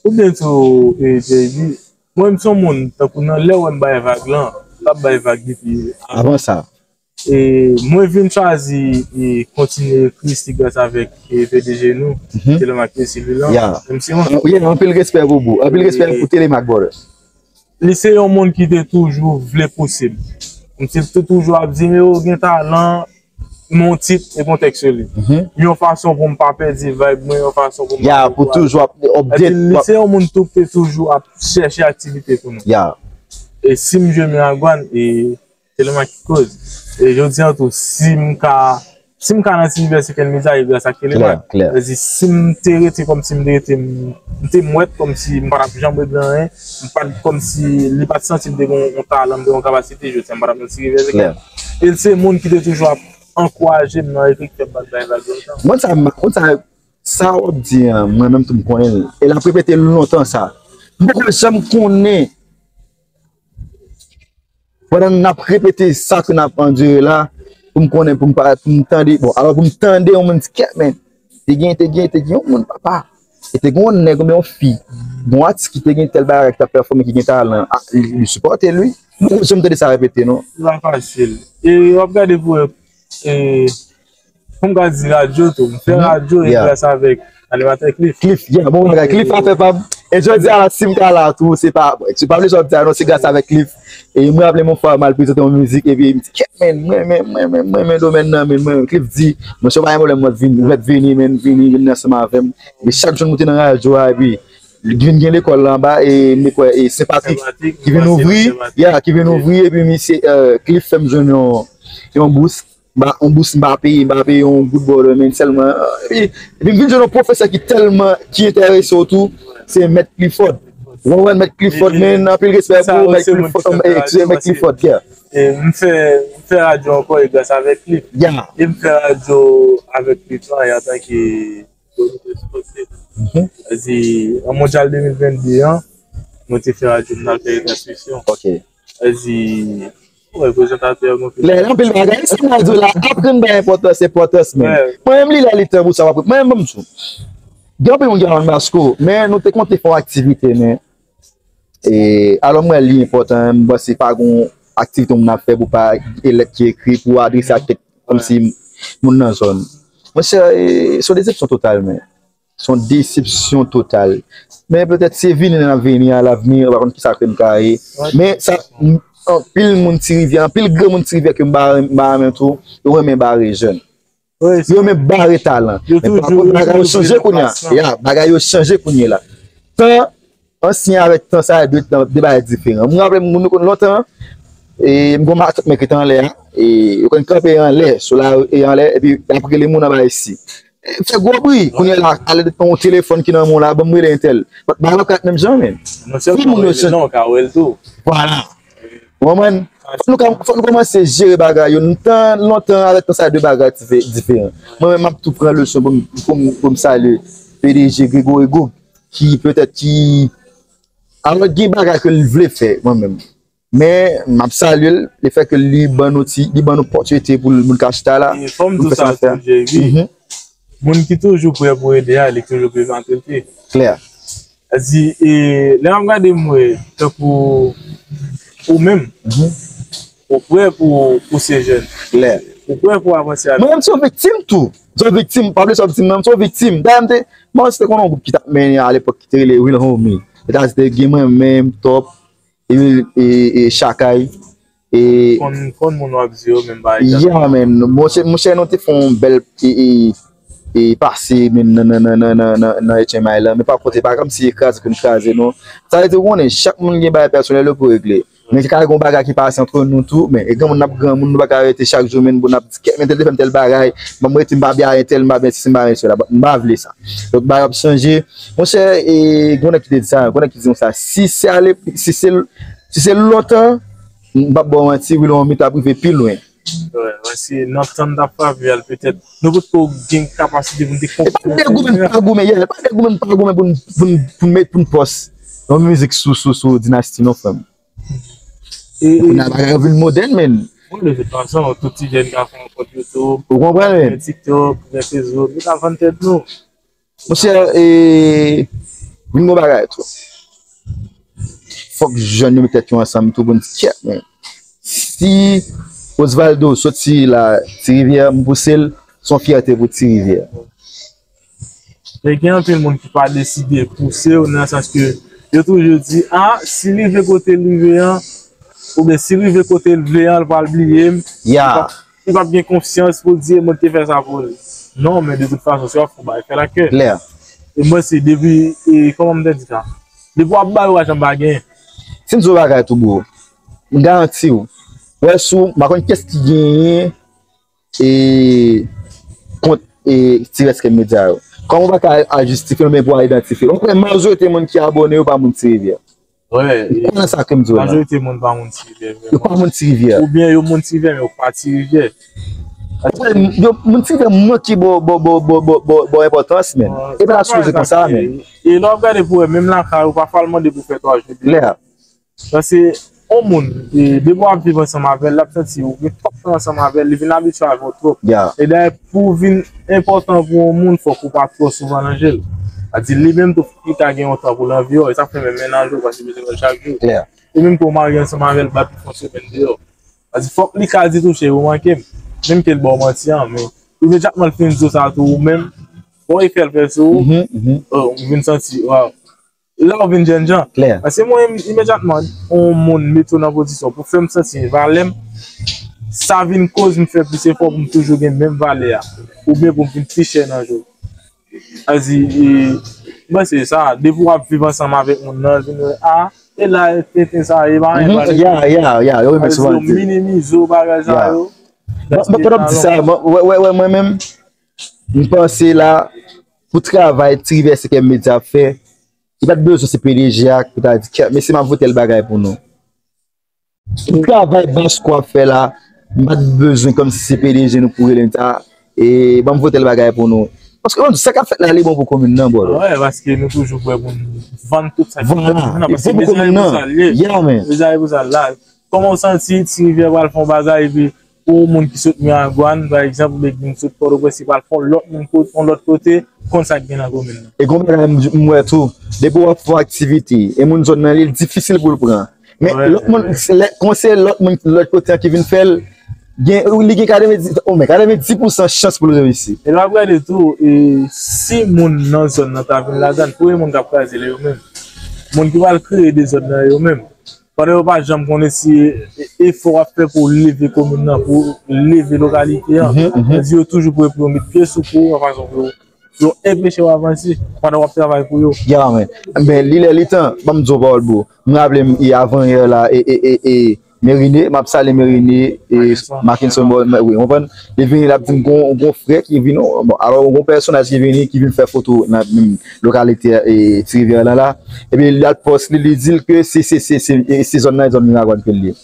Oubyen tou, e, J B, mwen menm se yon moun, tankou nan lè w wè m bay vag lan, m t ap bay vag depi avan sa. E mwen vin chwazi e kontinye ekri, se gras avèk e P D G nou, Telemak Silvilan. Menm si mwen... Anpil respè pou bou. Anpil respè pou Telemak, brother. Li se yon moun ki te toujou vle pouse m. Menm si l te toujou ap di m, yo gen talan, men yon tit epi yon tèks sou li. Yon fason pou m pa pèdi vibe mwen, yon fason pou m pa... Ya, pou toujou ap update. Epi li se yon moun tou ki te toujou ap chèche aktivite pou nou. Ya. E si m jwe miragwàn, e Telemak ki koz. E jodi an tou, si m ka, si m ka nan ti inivèsite Kenn Medya, e gras ak Telemak. Klè, klè. Sa vle di, si m te rete kòmsi m te rete, m, m te mwèt kòmsi m pa t ap janm regle anyen, m pa t, kòmsi li pa t santi m te gen yon talan, m te gen yon kapasite, jodi an m pa t ap nan ti inivèsite Kenn. E l se moun ki te toujou ap ankouraje m nan ekri, k fè m pa t bay vag lontan. Mwen sa, mwen sa, sa w ap di an, mwen menm tou m konnen l. E l ap repete l lontan sa. M poko janm konnen pandan n ap repete sa ke n ap andire la, pou m konnen, pou m pa, pou m tande, bon, alò pou m tande yon moun di, kèt, men, te gen, te gen, te gen yon moun, papa, e te gen yon nèg oubyen yon fi, yon atis ki te gen tèl bagay ki t ap pèfòme, ki gen talan, a, li, li sipòte l, wi. M poko janm tande sa repete, non. Li pa fasil. E w ap gade pou wè, e, Pou m ka di radyo tou, m fè radyo e gras avèk animatè Cliff. Cliff, yeah, bon bagay. Cliff afè pa m. E jodi a la, si m ka la tou, se pa, se pa vle sa w ap di a non, se gras avèk Cliff. E mwen raple m yon fwa m al prezante yon mizik, epi m di, kèt, men, mwen, men, mwen, mwen, mwen, men domèn nan, men, mwen, Cliff di, monchè, pa gen pwoblèm, mwen vin, mwen vini, men vini, vin ansanm avè m. Epi chak jou nou te nan radyo a, epi li vin gen lekòl la anba, e m kwè, e Sen Patrik, ki vin ouvri, yeah, ki vin ouvri, epi misye, euh, Cliff fè m jwenn yon, yon bous. M pa, yon bous m pa peye, m pa peye yon goud bòdè, men sèlman, epi, epi m vin jwenn yon pwofesè ki tèlman, ki enterese w tou, se Mèt Clifford. Ou konprann Mèt Clifford, men anpil respè pou Mèt Clifford, Mèt Clifford, yeah. E m fè, m fè radyo ankò e gras avèk Cliff. Yeah. E m fè radyo avèk Cliff lan, e antanke pwodiktè espòtif. Sa di, an mondyal de mil vennde an, mwen te fè radyo, m t al fè retransmisyon. Ok. Sa di, Wè, prezantatè yo gonfle. Lè anpil bagay, si m ap di w la, aprann bay enpòtans, enpòtans, men. Mwen menm, li lè li tan pou sa, w ap, mwen menm, ban m di w. Gen anpil moun ki pa konn Basko, men nou te konte fè yon aktivite, men, e, alò, m wè li enpòtan, m panse pa gon aktivite moun ap fè pou pa gen lèt ki ekri, pou adrese ak kèk, kòmsi moun nan zòn. Monchè, e, se yon desepsyon total, men. Se yon desepsyon total. Men petèt se vini n ap vini a lavni, ou pa konn kisa ke n ka ye. Men sa, m, anpil moun Ti Rivyè, anpil granmoun Ti Rivyè ke m pa, m pa renmen tou, yo renmen bare jèn. Yo renmen bare talan. Men pa kont, bagay yo chanje kounye a. Ya, bagay yo chanje kounye la. Tan ansyen avèk tan sa a, de, de bagay diferan. M raple m, moun yo konn lontan, e m gon matant mwen ki te anlè a, e yo konn kanpe anlè, sou la, e anlè, epi y ap rele moun anba isi. E fè gwo bri. Kounye a la, ale nan yon telefòn ki nan men w la, ban m rele entèl. Bagay la pa ka ret menm jan, men. Non sèlman rele, non, w ka wè l tou. Vwala. Ou konprann? Fòk nou ka, fòk nou kòmanse jere bagay yo. Nou tan, lontan avèk tan sa, de bagay dife-, diferan. Mwen menm, m ap tou pran leson pou m, pou m, pou m salye P D G Gregory Group, ki petèt ki, alò, gen bagay ke l vle fè, mwen menm. Men, m ap salye l, lefètke li ban nou ti, li ban nou opòtinite pou l, moun ka chita la. E fò m di w sa tou, J B. Moun ki toujou prè pou ede a, li toujou pi maltrete. Klè. Sa di, e, lè m ap gade m wè, tankou ou menm, ou prè pou pouse jèn. Klè. Ou prè pou avanse avèk. Mwen menm, se yon viktim tou. Se yon viktim, pa bliye se yon viktim, non, se yon viktim. Dayè, m te, mwen, se te konn yon gwoup ki t ap mennen a lepòk ki te rele Real Homie. Etazini te gen mwen menm, Top, e, e, e Chakay. E, konn, konn moun w ap di yo menm bagay. Yeah, man. Monchè, monchè, nou te fè yon bèl, e, e, e pase, men nan, nan, nan H M I lan, men pa kote, pa kòmsi e kraze pou n kraze, non. Sa vle di, ou konnen, chak moun gen bagay pèsonèl yo pou regle. Men ka gen yon bagay ki pase ant nou tou, men e granmoun n ap granmoun, nou pa ka rete chak jou, men pou n ap di, kèt, men tèl te fè m tèl bagay, ban m rete, m pa byen a entèl, m pa byen sesi, m pa byen sela, m pa vle sa. Donk, bagay ap chanje. Monchè, e, gen yon nèg ki te di sa, gen yon nèg ki di konsa, si se ale, si se, si se lontan, m p ap ba w manti, Wilhomie t ap rive pi lwen. Wè, wè, si nan tan n t ap frape a, petèt, nou potko gen kapasite pou n te konprann. E pa de goumen, pa goumen, yeah, pa de goumen, pa goumen pou n, pou n, pou n met, pou n pòs yon mizik sou, sou, sou Dinasti, non, frè m. E, e, kounye a bagay yo vin modèn, men. Bon, de tout fason, tout ti jèn ka fè yon kont YouTube, ou konprann, men, gen TikTok, gen Facebook, nou ka vann tèt nou. Monchè, e, vin gon bagay tou. Fòk jèn yo met tèt yo ansanm tou pou n di, kèt, men. Si Osvaldo soti la, Ti Rivyè, m pouse l, se yon fyète pou Ti Rivyè. Men gen anpil moun ki pa deside pouse w, nan sans ke yo toujou di, a, si l rive kote l rive an, oubyen si l rive kote l vle an, l pral bliye m. Yeah. Li p ap, li p ap gen konsyans pou l di, e mwen ki te fè sa pou li. Non, men de tout fason, si w ap fè yon bagay, fè l ak kè. Klè. E mwen, se depi, e, kòman m te di sa? Depi w ap bay, ou pa janm pa genyen. Si m di w yon bagay tou, bro, m garanti w, wè sou, m pa konn kiyès ki genyen e kont e Ti Rès Kè Medya yo. Kòman w pa ka al jistifye l, men pou al idantifye l? Ou kwè majorite moun ki abòne yo pa moun Ti Rivyè? Wè, ou kwè nan sa ke m di w la? Majorite moun pa moun Ti Rivyè, vrèman. Yo pa moun Ti Rivyè. Oubyen yo moun Ti Rivyè, men yo pa Ti Rivyè. Ou kwè yo moun Ti Rivyè manke ba w, ba w, ba w enpòtans, men. E pa ta sipoze konsa, men. E lè w ap gade pou wè, menm lakay ou, pafwa l mande pou fè twa jou de Lè. Paske yon moun, e, depi w ap viv ansanm avè l, l ap santi ou gen twòp tan ansanm avè l, li vin abitye avè w twòp. Yeah. E dayè, pou w vin enpòtan pou yon moun, fòk ou pa twò souvan nan je l. Sa di, li menm tou, fòk li ta gen yon tan pou l anvi w, e sa fè menm mennaj ou, paske li bezwen wè l chak jou. Klè. E menm ke w marye ansanm avè l, bat pou fè yon semèn deyò. Sa di, fòk li ka di tou, cheri, ou manke m. Menm ke l ba w manti an, men imedyatman l fin di w sa tou, ou menm, bon, e fè l fè sou ou, mhm, mhm, oh, ou vin santi, waw. La ou vin jènjan. Klè. Paske mwen, imedyatman, yon moun mete w nan pozisyon pou fè m santi valè m, sa vin koz m fè plis efò pou m toujou gen menm valè a. Oubyen pou m vin pi chè nan je w. Sa di, e, mwen se sa, depi w ap viv ansanm avèk moun nan, vin wè, a, e la, tenten sa, e pa anyen, mhm, pa anyen. Ya, ya, ya, yo renmen souvent di. Sa di, yo minimize w, bagay sa yo. Mwen, mwen, pandan m di sa, mwen, wè, wè, wè, mwen menm, m panse la, pou travay Ti Rivyè Sèkè Medya ap fè, li pa t bezwen se P D G a pou ta di, kèt, mesye, m ap voye tèl bagay pou nou. Pou travay bas ke w ap fè la, m pa t bezwen kòmsi se P D G nou pou rele m ta, e ban m voye tèl bagay pou nou. Paske, bon, sa k ap fèt la, li bon pou komin nan, bro. Wè, paske nou toujou prè pou n vann tout sa ki bon pou komin nan. Vwala, li bon pou komin nan. Yeah, man. Bezwen pou sa l la. Kòman w santi Ti Rivyè pral fè yon bagay epi pou yon moun ki sot Miragwàn, pa egzanp, oubyen ki vin sot Pòtoprens, li pral fè yon lòt moun kote, yon lòt kote, konn sa k gen nan komin nan. E gon bagay m, m wè tou, depi w ap fè yon aktivite, e moun zòn nan li, li difisil pou l pran. Men lòt moun, lè, kon se lòt moun, lòt kote an ki vin fè l, gen, li gen katrevenndis, o men, katrevenndis pousan chans pou l reyisi. E lè w ap gade tou, e, si moun nan zòn nan ta vin ladan l, premye moun k ap kraze l yo menm. Moun ki pral kreye dezòd nan yo menm. Pandan yo pa janm konnen si e, e, efò w ap fè pou w leve komin nan, pou w leve lokalite an. Mhm, mhm. Sa di yo toujou prè pou yo met pye sou kou w, yon fason pou yo, pou yo enpeche w avanse pandan w ap travay pou yo. Ya, men. Men, li lè, li tan, ban m di w pawòl, bro. M raple m, e, avan yè la, e, e, e, e, Merine, m ap salye Merine, e, Mackenson. Mackenson, bon, men, wi, w konprann? Li vini, l ap di m gon, gon frè ki vini, bon, alò, gon pèsonaj ki vini, ki vin fè foto nan menm lokalite, e, Ti Rivyè lan la. Epi, l al pòs li, li di l ke se, se, se, se, e, se zòn nan, zòn Miragwàn ke l ye.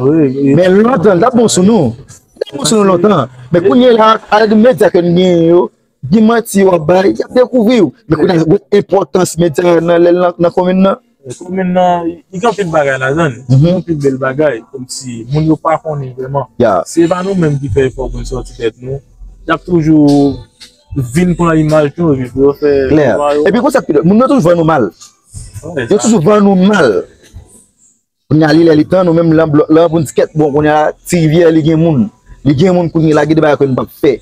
Wi, wi. Men lontan, l t ap bon sou nou. L t ap bon sou nou lontan. Men kounye a la, avèk medya ke n genyen yo, gen manti yo ap bay, y ap dekouvri w. Men kounye a, wè enpòtans medya nan, nan, nan komin nan. Komin nan, li gen anpil bagay ladan l. Mhm. Anpil bèl bagay, kòmsi moun yo pa konnen vrèman. Ya. Se pa nou menm ki fè efò pou n sòti tèt nou. Y ap toujou vin pran imaj nou, epi pou yo fè... Klè. Epi konsa, moun yo toujou vann nou mal. Yo toujou vann nou mal. Kounye a, li lè li tan, nou menm, lan, lan pou n di kèt, bon, kounye a, Ti Rivyè, li gen moun. Li gen moun kounye a, gen de bagay ke nou p ap fè.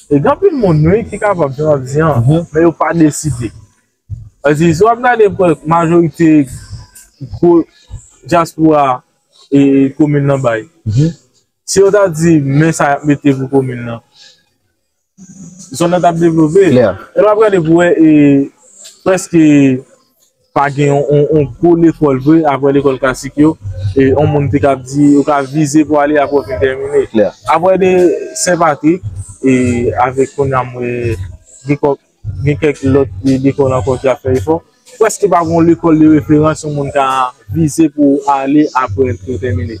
E gen anpil moun, wi, ki kapab, jan w ap di an, men yo pa deside. Paske si w ap gade majorite gwo dyaspora e komin nan bay. Si yo ta di men sa y ap mete pou komin nan, zòn nan t ap devlope. Lè w ap gade pou wè e prèske pa gen yon, yon, yon gwo lekòl vre, apre lekòl klasik yo, e yon moun te ka di, yo ka vize pou ale apre w fin tèmine. Apre de Sen Patrik, e avèk kounye a m wè gen kò- gen kèk lòt lekòl ankò ki ap fè efò. Prèske pa gen yon lekòl de referans yon moun ka vize pou ale apre ke w tèmine.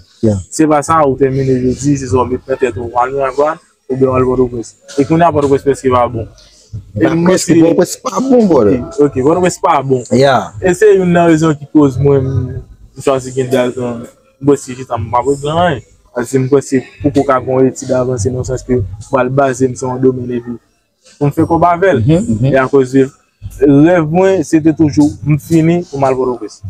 Se pa sa, ou tèmine jodi, se sa w met nan tèt ou, w al Miramar oubyen w al Pòtoprens. E kounye a Pòtoprens prèske pa bon. E m panse Pòtoprens pa bon, brother. Ok, Pòtoprens pa bon. E se youn nan rezon ki koz mwen m chwazi gen Dalton. M panse chita m pa pral gen anyen. Paske m panse poko ka gen yon etid avanse nan sans ke m pral baze m sou yon domèn epi pou m fè kòb avè l. E akoz de rèv mwen, se te toujou m fini pou m al Pòtoprens.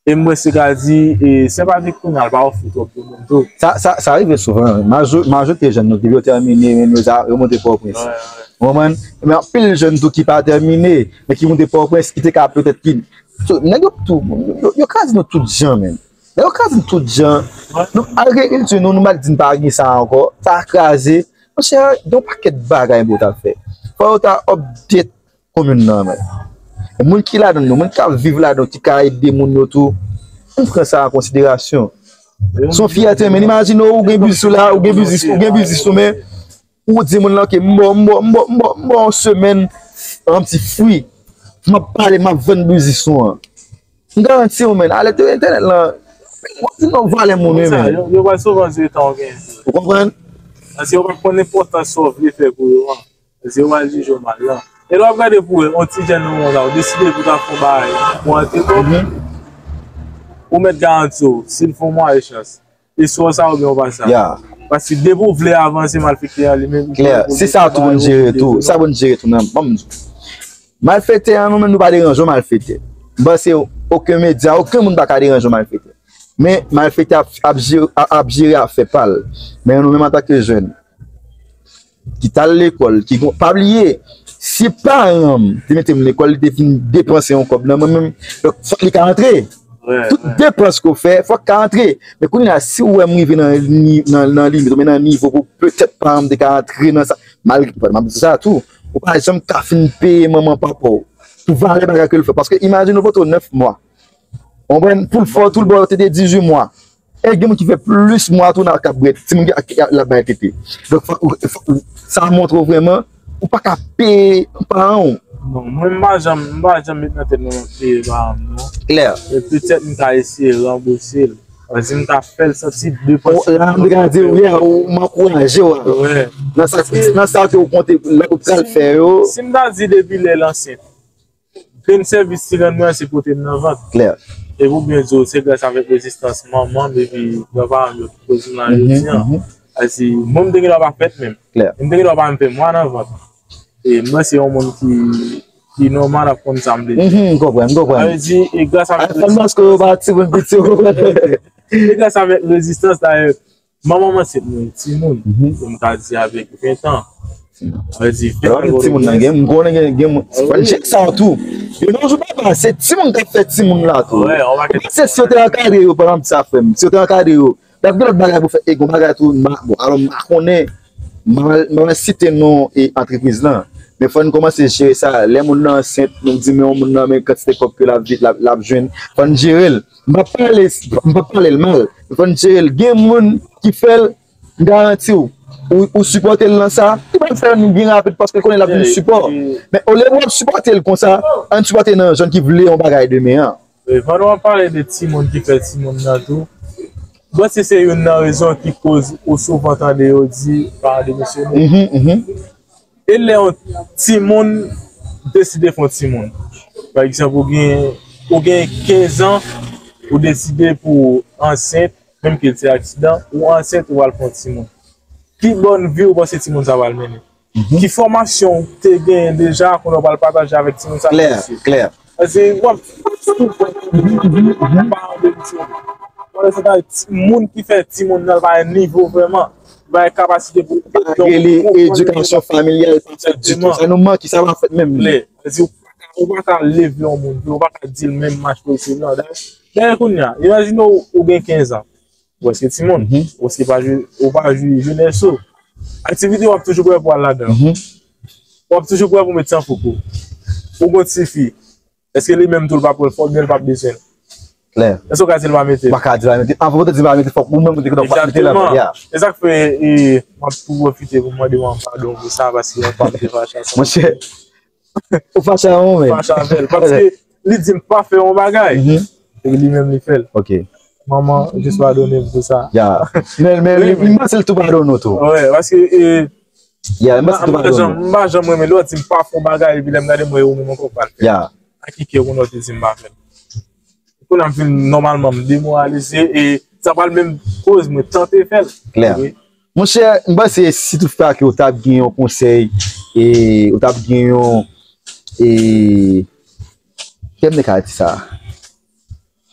E m wè se ka di, e, Sen Patrik kounye a, l pa ofri twòp de moun tou. Sa, sa, sa rive souvan. Majo-, majorite jèn nou, depi yo tèmine, men yo, yo monte Pòtoprens. Ou konprann? Men anpil jèn tou ki pa tèmine, men ki monte Pòtoprens, ki te ka petèt ki. So, nèg yo tou, yo, yo kraze nou tout jan, men. Nèg yo kraze nou tout jan. Nou, agrikilti nou, nou mal di n pa gen sa ankò. Sa kraze. Monchè, gen yon pakèt bagay pou ta fè. Fò yo ta update komin nan, men. E moun ki ladan yo, moun k ap viv ladan, ki ka ede moun yo tou, ann pran sa an konsiderasyon. Se yon fyète, men imajine w, ou gen biznis ou la, ou gen biznis, ou gen biznis ou, men ou di moun lan, "Ok, m ba w, m ba w, m ba w, m ba w, m ba w yon semèn, yon ti fri. M ap pale, m ap vann biznis ou an." M garanti w, men, ale sou entènèt lan, w ap di non valè moun, men. Yo, yo pral souvan di tan w gen. Ou konprann? Paske yo pa konn enpòtans sa w vle fè pou yo an. Paske yo pral jije w mal lan. E lè w ap gade pou wè, yon ti jèn nan moman sa, ou deside pou ta fè yon bagay, pou antre kòb, ou mèt garanti w, si l fè yon move chans, e swa w sa oubyen w pa sa. Paske depi w vle avanse, malfektè a li menm, li pral se sa tou pou n jere tou. Sa pou n jere tou nan, ban m di w. Malfektè a, nou menm, nou pa deranje yon malfektè. M panse okenn medya, okenn moun pa ka deranje yon malfektè. Men malfektè ap, ap jere, ap, ap jere afè pa l. Men nou menm antanke jèn, ki t al lekòl, ki gon, pa bliye, si paran m te mete m lekòl, li te vin depanse yon kòb nan mwen menm, donk, fòk li ka antre. Tout depans ke w fè, fòk ka antre. Men kounye a, si w wè m rive nan ni-, nan, nan limit, oubyen nan nivo pou petèt paran m te ka antre nan sa, malgre, m ap di sa tou, ou pa janm ka fin peye manman papa w pou valè bagay ke l fè. Paske imajine w pote w nèf mwa. Ou konprann? Pou l fè w tou l ba w te de dizuit mwa. E gen moun ki fè plis mwa tou nan kab brèt. Timoun ki, ki, ki ap bay tete. Donk, fòk ou, fòk ou, sa montre w vrèman, ou pa ka peye paran w. Non, mwen, m pa janm, m pa janm met nan tèt mwen m ap peye paran m, non. Klè. E petèt m ka eseye ranbouse l. Paske m ka fè l santi de pwen. La, m te ka di w, yeah, ou, m ankouraje w. Nan sa, nan sa ke w konte, lè ou pral fè yo. Si m ta di depi lè l ansent, grenn sèvis li rann mwen, se pote m nan vant. Klè. E pou byen di w, se gras avèk rezistans manman m epi granparan m yo ki koz m la jodi an. Paske mwen, m te gen dwa pa fèt menm. Klè. M te gen dwa pa menm fè mwa nan vant. E mwen, se yon moun ki, ki nòmal ap konn sa m vle di. M konprann, m konprann. Sa vle di, e gras avèk rezistans. Paske yo pa timoun piti, w konprann? E gras avèk rezistans, dayè, manman m ansent mwen timoun, pou m ka di avèk ven tan. Sa vle di, ven tan. Timoun nan gen, m konnen gen, gen moun, se pa jèn sa tou. Yo nan jou papa, se timoun k ap fè timoun la tou. Ou panse si yo te ankadre yo, pa egzanp, sa frè m, si yo te ankadre yo, y ap gen lòt bagay pou fè, e gon bagay tou, m pa, bon, alò m pa konnen, m pa, m pa site non e antrepriz lan. Men fò n kòmanse jere sa, lè moun nan ansent, nou di men yon moun nan men kantite kòb ke l ap, l ap, l ap jwenn, fò n jere l. M p ap pale, m p ap pale l mal. Fò n jere l. Gen moun ki fè l, m garanti w, ou, ou sipòte l nan sa, li pral fè l byen rapid paske l konnen l ap vin sipò. Men olye w ap sipòte l konsa, ann sipòte nan jèn ki vle yon bagay demen an. Wi, pandan w ap pale de timoun ki fè timoun nan tou, m panse se youn nan rezon ki koz ou souvan tande yo di paran demisyone. E lè yon timoun deside fè yon timoun. Pa egzanp, ou gen, ou gen kenz an, ou deside pou w ansent, menm ke l se aksidan, ou ansent, ou al fè yon timoun. Ki bòn vi ou panse timoun sa pral mennen? Ki fòmasyon ou te genyen deja kounye a w pral pataje avèk timoun sa? Klè, klè. Paske w ap souvan paran demisyone. Pandan se tan, moun ki fè timoun nan, l pa gen nivo vrèman. Li pa gen kapasite pou l konprann. Edikasyon familyal pa fèt ditou. Sa nou manke, sa pa fèt menm. Klè. Paske w pa ka ou pa ka leve yon moun, ou pa ka di l menm mach pou l swiv lan. Dayè, dayè kounye a, imajine w, ou gen kenz an, ou prèske timoun, ou se pa jwi, ou pa jwi jenès ou. Aktivite w ap toujou prè pou al ladan. W ap toujou prè pou met san fouk ou. Ou gon tifi, èske li menm tou l pa pran l fò oubyen l pa bezwen l? Klè. Èske w ka di l pa mete l? Ou pa ka di l pa mete l. Anvan w te di l pa mete l, fòk ou menm ou te gen dwa pa mete l ankò. Egzakteman. E sa k fè, e, m ap tou pwofite pou mande w padon pou sa, paske anvan m te fache a sa. Monchè, ou fache a ou menm. Fache avè l. Paske li di m pa fè yon bagay. Epi li menm li fè l. Ok. Manman, jis padone m pou sa. Ya. Men, men li, m panse l tou padone w tou. Wè, paske, e, Ya, m panse tou padone w. M pa janm renmen lè w di m pa fè yon bagay, epi lè m gade m wè ou menm ankò w pral fè l. Ya. Ak ki kè kounye a w te di m pa fè l. Kounye a m fin nòmalman m demoralize e sa pral menm koz mwen tante fè l. Klè. Monchè, m panse si toutfwa ke w t ap gen yon konsèy e w t ap gen yon, e, kè m te ka di sa?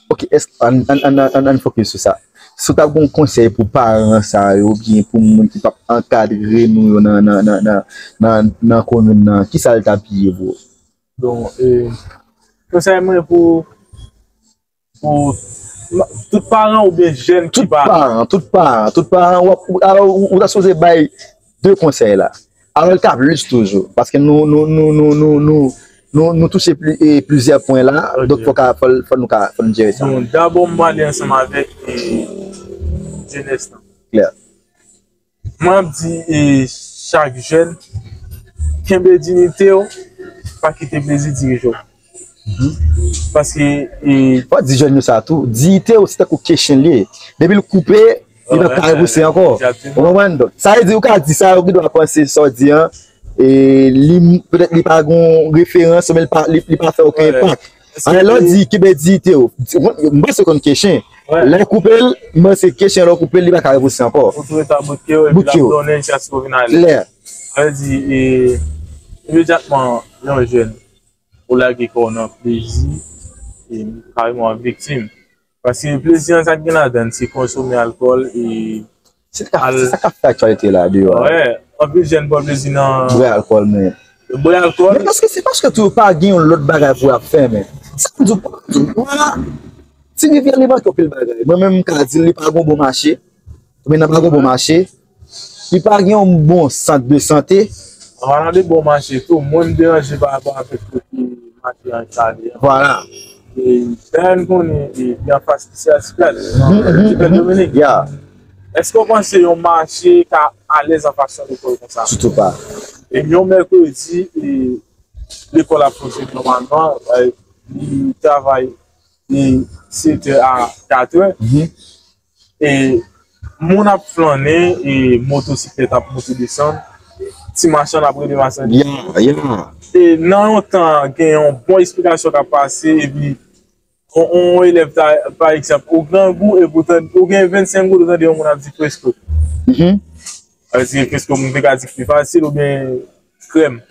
Ok, èske, ann, ann, ann, ann, ann fokis sou sa. Si w t ap gen yon konsèy pou paran sa yo oubyen pou moun ki p ap ankadre nou yo nan, nan, nan, nan, nan, nan komin nan, kisa l t ap ye pou ou? Bon, e, konsèy mwen pou, pou ma- tout paran oubyen jèn ki Tout pa paran, tout paran, tout paran, w ap, ou, alò, ou, ou ta sipoze bay de konsèy la. Alò, l ka plis toujou, paske nou, nou, nou, nou, nou, nou, nou, nou touche pli, e, plizyè pwen la, Ok. Donk fò ka, fò, fò nou ka, fò nou jere sa. Bon, dabò, m pale ansanm avèk, e, jenès lan. Klè. Mwen ap di, e, chak jèn, kenbe diyite w, pa kite plezi dirije w. Paske, e, Fò di jèn yo sa tou. Diyite w, se tankou keshen li ye. Depi l koupe, li p ap ka repouse ankò. Egzakteman. Ou konprann? Donk, sa vle di, ou ka di sa, yo gen dwa panse sa w di an, e, li, petèt li pa gon referans, men li pa, li, li pa fè okenn enpak. Alò, lè w di kenbe diyite w, di- mwen, m panse konn keshen. Lè w koupe l, m panse keshen lè w koupe l, li pa ka repouse ankò. Ou tou ret a bout ke w, epi l ap donnen jiskaske w vin ale. Klè. Sa vle di, e, imedyatman, yon jèn, ou lage kò w nan plezi, e kareman w ap viktim. Paske plezi an, sa k gen ladan l, se konsome alkòl, e Se sa k ap, se sa k ap fè aktyalite la deyò a. Wè, anpil jèn pran plezi nan bwè alkòl, men bwè alkòl. Men paske se paske tou yo pa gen yon lòt bagay pou y ap fè, men. Sa m di w, m di w, vwala, Ti Rivyè li manke anpil bagay. Mwen menm, m ka di l, li pa gen yon bon mache. Komin nan pa gen yon bon mache. Li pa gen yon bon sant de sante. An palan de bon mache tou, mwen m deranje pa rapò avèk kote mache an chale an. Vwala. E, dayè n konnen, e, li anfas lise Sipèd. Sipèd Dominik. Ya. Èske w panse yon mache ka alèz anfas yon lekòl konsa? Sitou pa. E yon mèkredi, e, lekòl ap fonksyone nòmalman, e, li travay, e, sèt è a kat è. E moun ap flannen, e motosiklèt ap monte desann, ti machann ap rele machandiz. Ya, ya. E nan yon tan, gen yon bon esplikasyon k ap pase, epi yon, yon elèv, ta- pa egzanp, ou grangou, epi ou tande, ou gen vennsenk goud, ou tande yon moun ap di fresko. Sa vle di fresko, moun te ka di k pi fasil, oubyen krèm.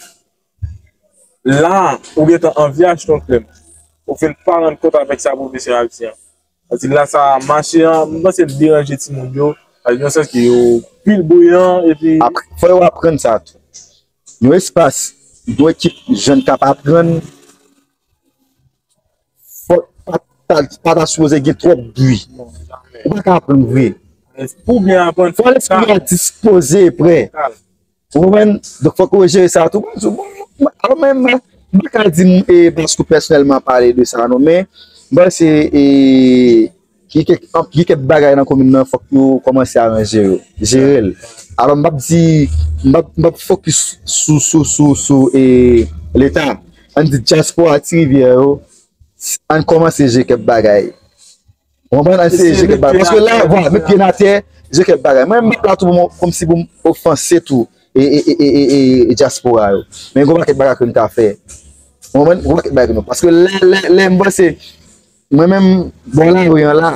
La, ou gentan anvi achte yon krèm. Ou fin pa rann kont avèk sa pwofesè a ap di an. Sa vle di la sa mache an, m panse l deranje timoun yo. Nan sans ke yo pil briyan, epi Ap- fò yo aprann sa tou. Yon espas, yon ekip jèn k ap aprann, fò pa ta, pa ta sipoze gen twòp bri. Ou pa ka aprann vre. Pou byen aprann, fò lespri a dispoze e prè. Ou konprann? Donk, fòk ou jere sa tou. Bon, bon, bon, alò, mwen, mwen, mwen pa ka di m, e, paske pèsonèlman pale de sa, non, men, mwen, se, e, gen kèk, gen kèk bagay nan komin nan, fòk nou kòmanse aranje yo, jere l. Alò, m p ap di, m p ap, m p ap fokis sou, sou, sou, sou, e, Leta. Ann di dyaspora Ti Rivyè yo, ann kòmanse jere kèk bagay. Ou konprann? Ann eseye jere kèk bagay. Paske la, vwala, met pye n atè, jere kèk bagay. Mwen, m pa la tou pou mwen, kòmsi pou m ofanse tou, e, e, e, e, e, e, e dyaspora yo. Men gon pakèt bagay ke n ka fè. Ou konprann? Gon pakèt bagay ke nou. Paske lè, lè, lè m panse, mwen menm, bò lari an la,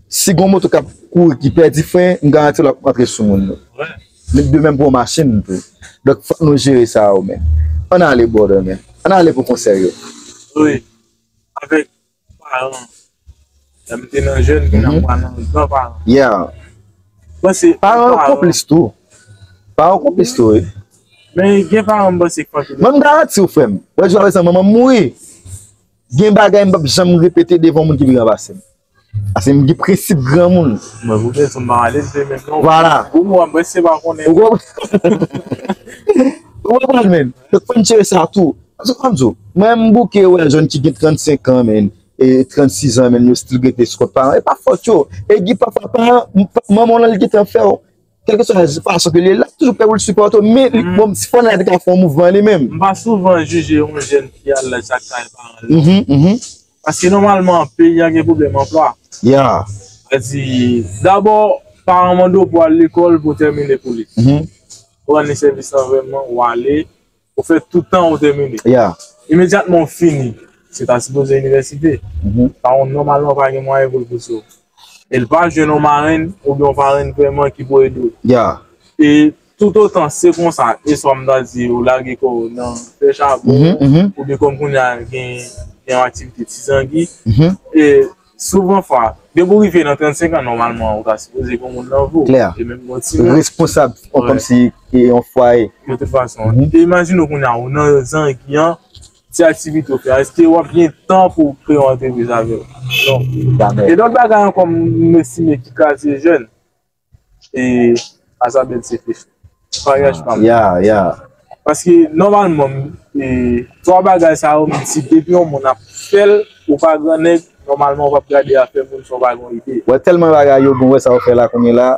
si gon moto k ap kouri ki pèdi fren, m garanti w l ap antre sou moun nan. Men de menm pou yon machin tou. Donk, fòk nou jere sa yo, men. Ann ale, brother, men. Ann ale pou konsèy yo. Wi. Avèk paran. Lè m te nan jèn, kounye a m pral nan gran paran. Yeah. Mwen se paran yo konplis tou. Paran yo konplis tou, wi. Men gen paran m panse k fòk yo. Mwen m garanti w, frè m. Wè, jodi a, manman m mouri. Gen bagay m p ap janm repete devan moun ki vin ranpase m. Paske m gen prensip granmoun. Mwen, pou byen, m pa ale de menm non. Vwala. Ou mwen, mwen, se pa konnen. Ou konprann? Ou konprann, men. Donk, fò n jere sa tou. Paske, kòm di w, mwen, m bouke wè jèn ki gen trannsenk an, men, e trannsis an, men, yo still rete sou kont paran. E pa fòt yo. E gen pafwa paran, manman w lan, li gentan fè w. Kèlkeswa fason ke li ye, l ap toujou prè pou l sipòte w, men li, bon, fò n al te ka fè yon mouvman li menm. M pa souvan jije yon jèn ki al lakay paran l. Paske nòmalman, peyi a gen pwoblèm anplwa. Sa di, dabò, paran mande w pou al lekòl pou w tèmine pou li. Ou rann li sèvis la vrèman, ou ale, ou fè tout tan ou tèmine. Imedyatman ou fini, se ta sipoze inivèsite. Paran w nòmalman pa gen mwayen pou l pouse w. E l pa jwenn yon marenn oubyen yon parenn vrèman ki pou ede w. E toutotan se konsa, e swa m ta di ou lage kò w nan fè chabon, oubyen kòm kounye a gen gen yon aktivite ti zangi, e souvan fwa, depi w rive nan trannsenk an, nòmalman, ou ta sipoze gen yon moun nan vi w. E menm yon timoun. Responsab, kòmsi yon fwaye. De tout fason. E imajine w kounye a, ou nan zangi an, ti aktivite w fè a, èske w ap gen tan pou w kreye yon antrepriz avè l? Non. E lòt bagay ankò, m estime ki kraze jèn, e Azabèl se fich. Paryaj pa m. Ya, ya. Paske nòmalman, e, twa bagay sa yo, m di depi yon moun ap fè l, ou pa gran nèg, nòmalman w ap gade afè moun san w pa gen ide. Wè tèlman bagay yo bon, wè sa yo fè la kounye la,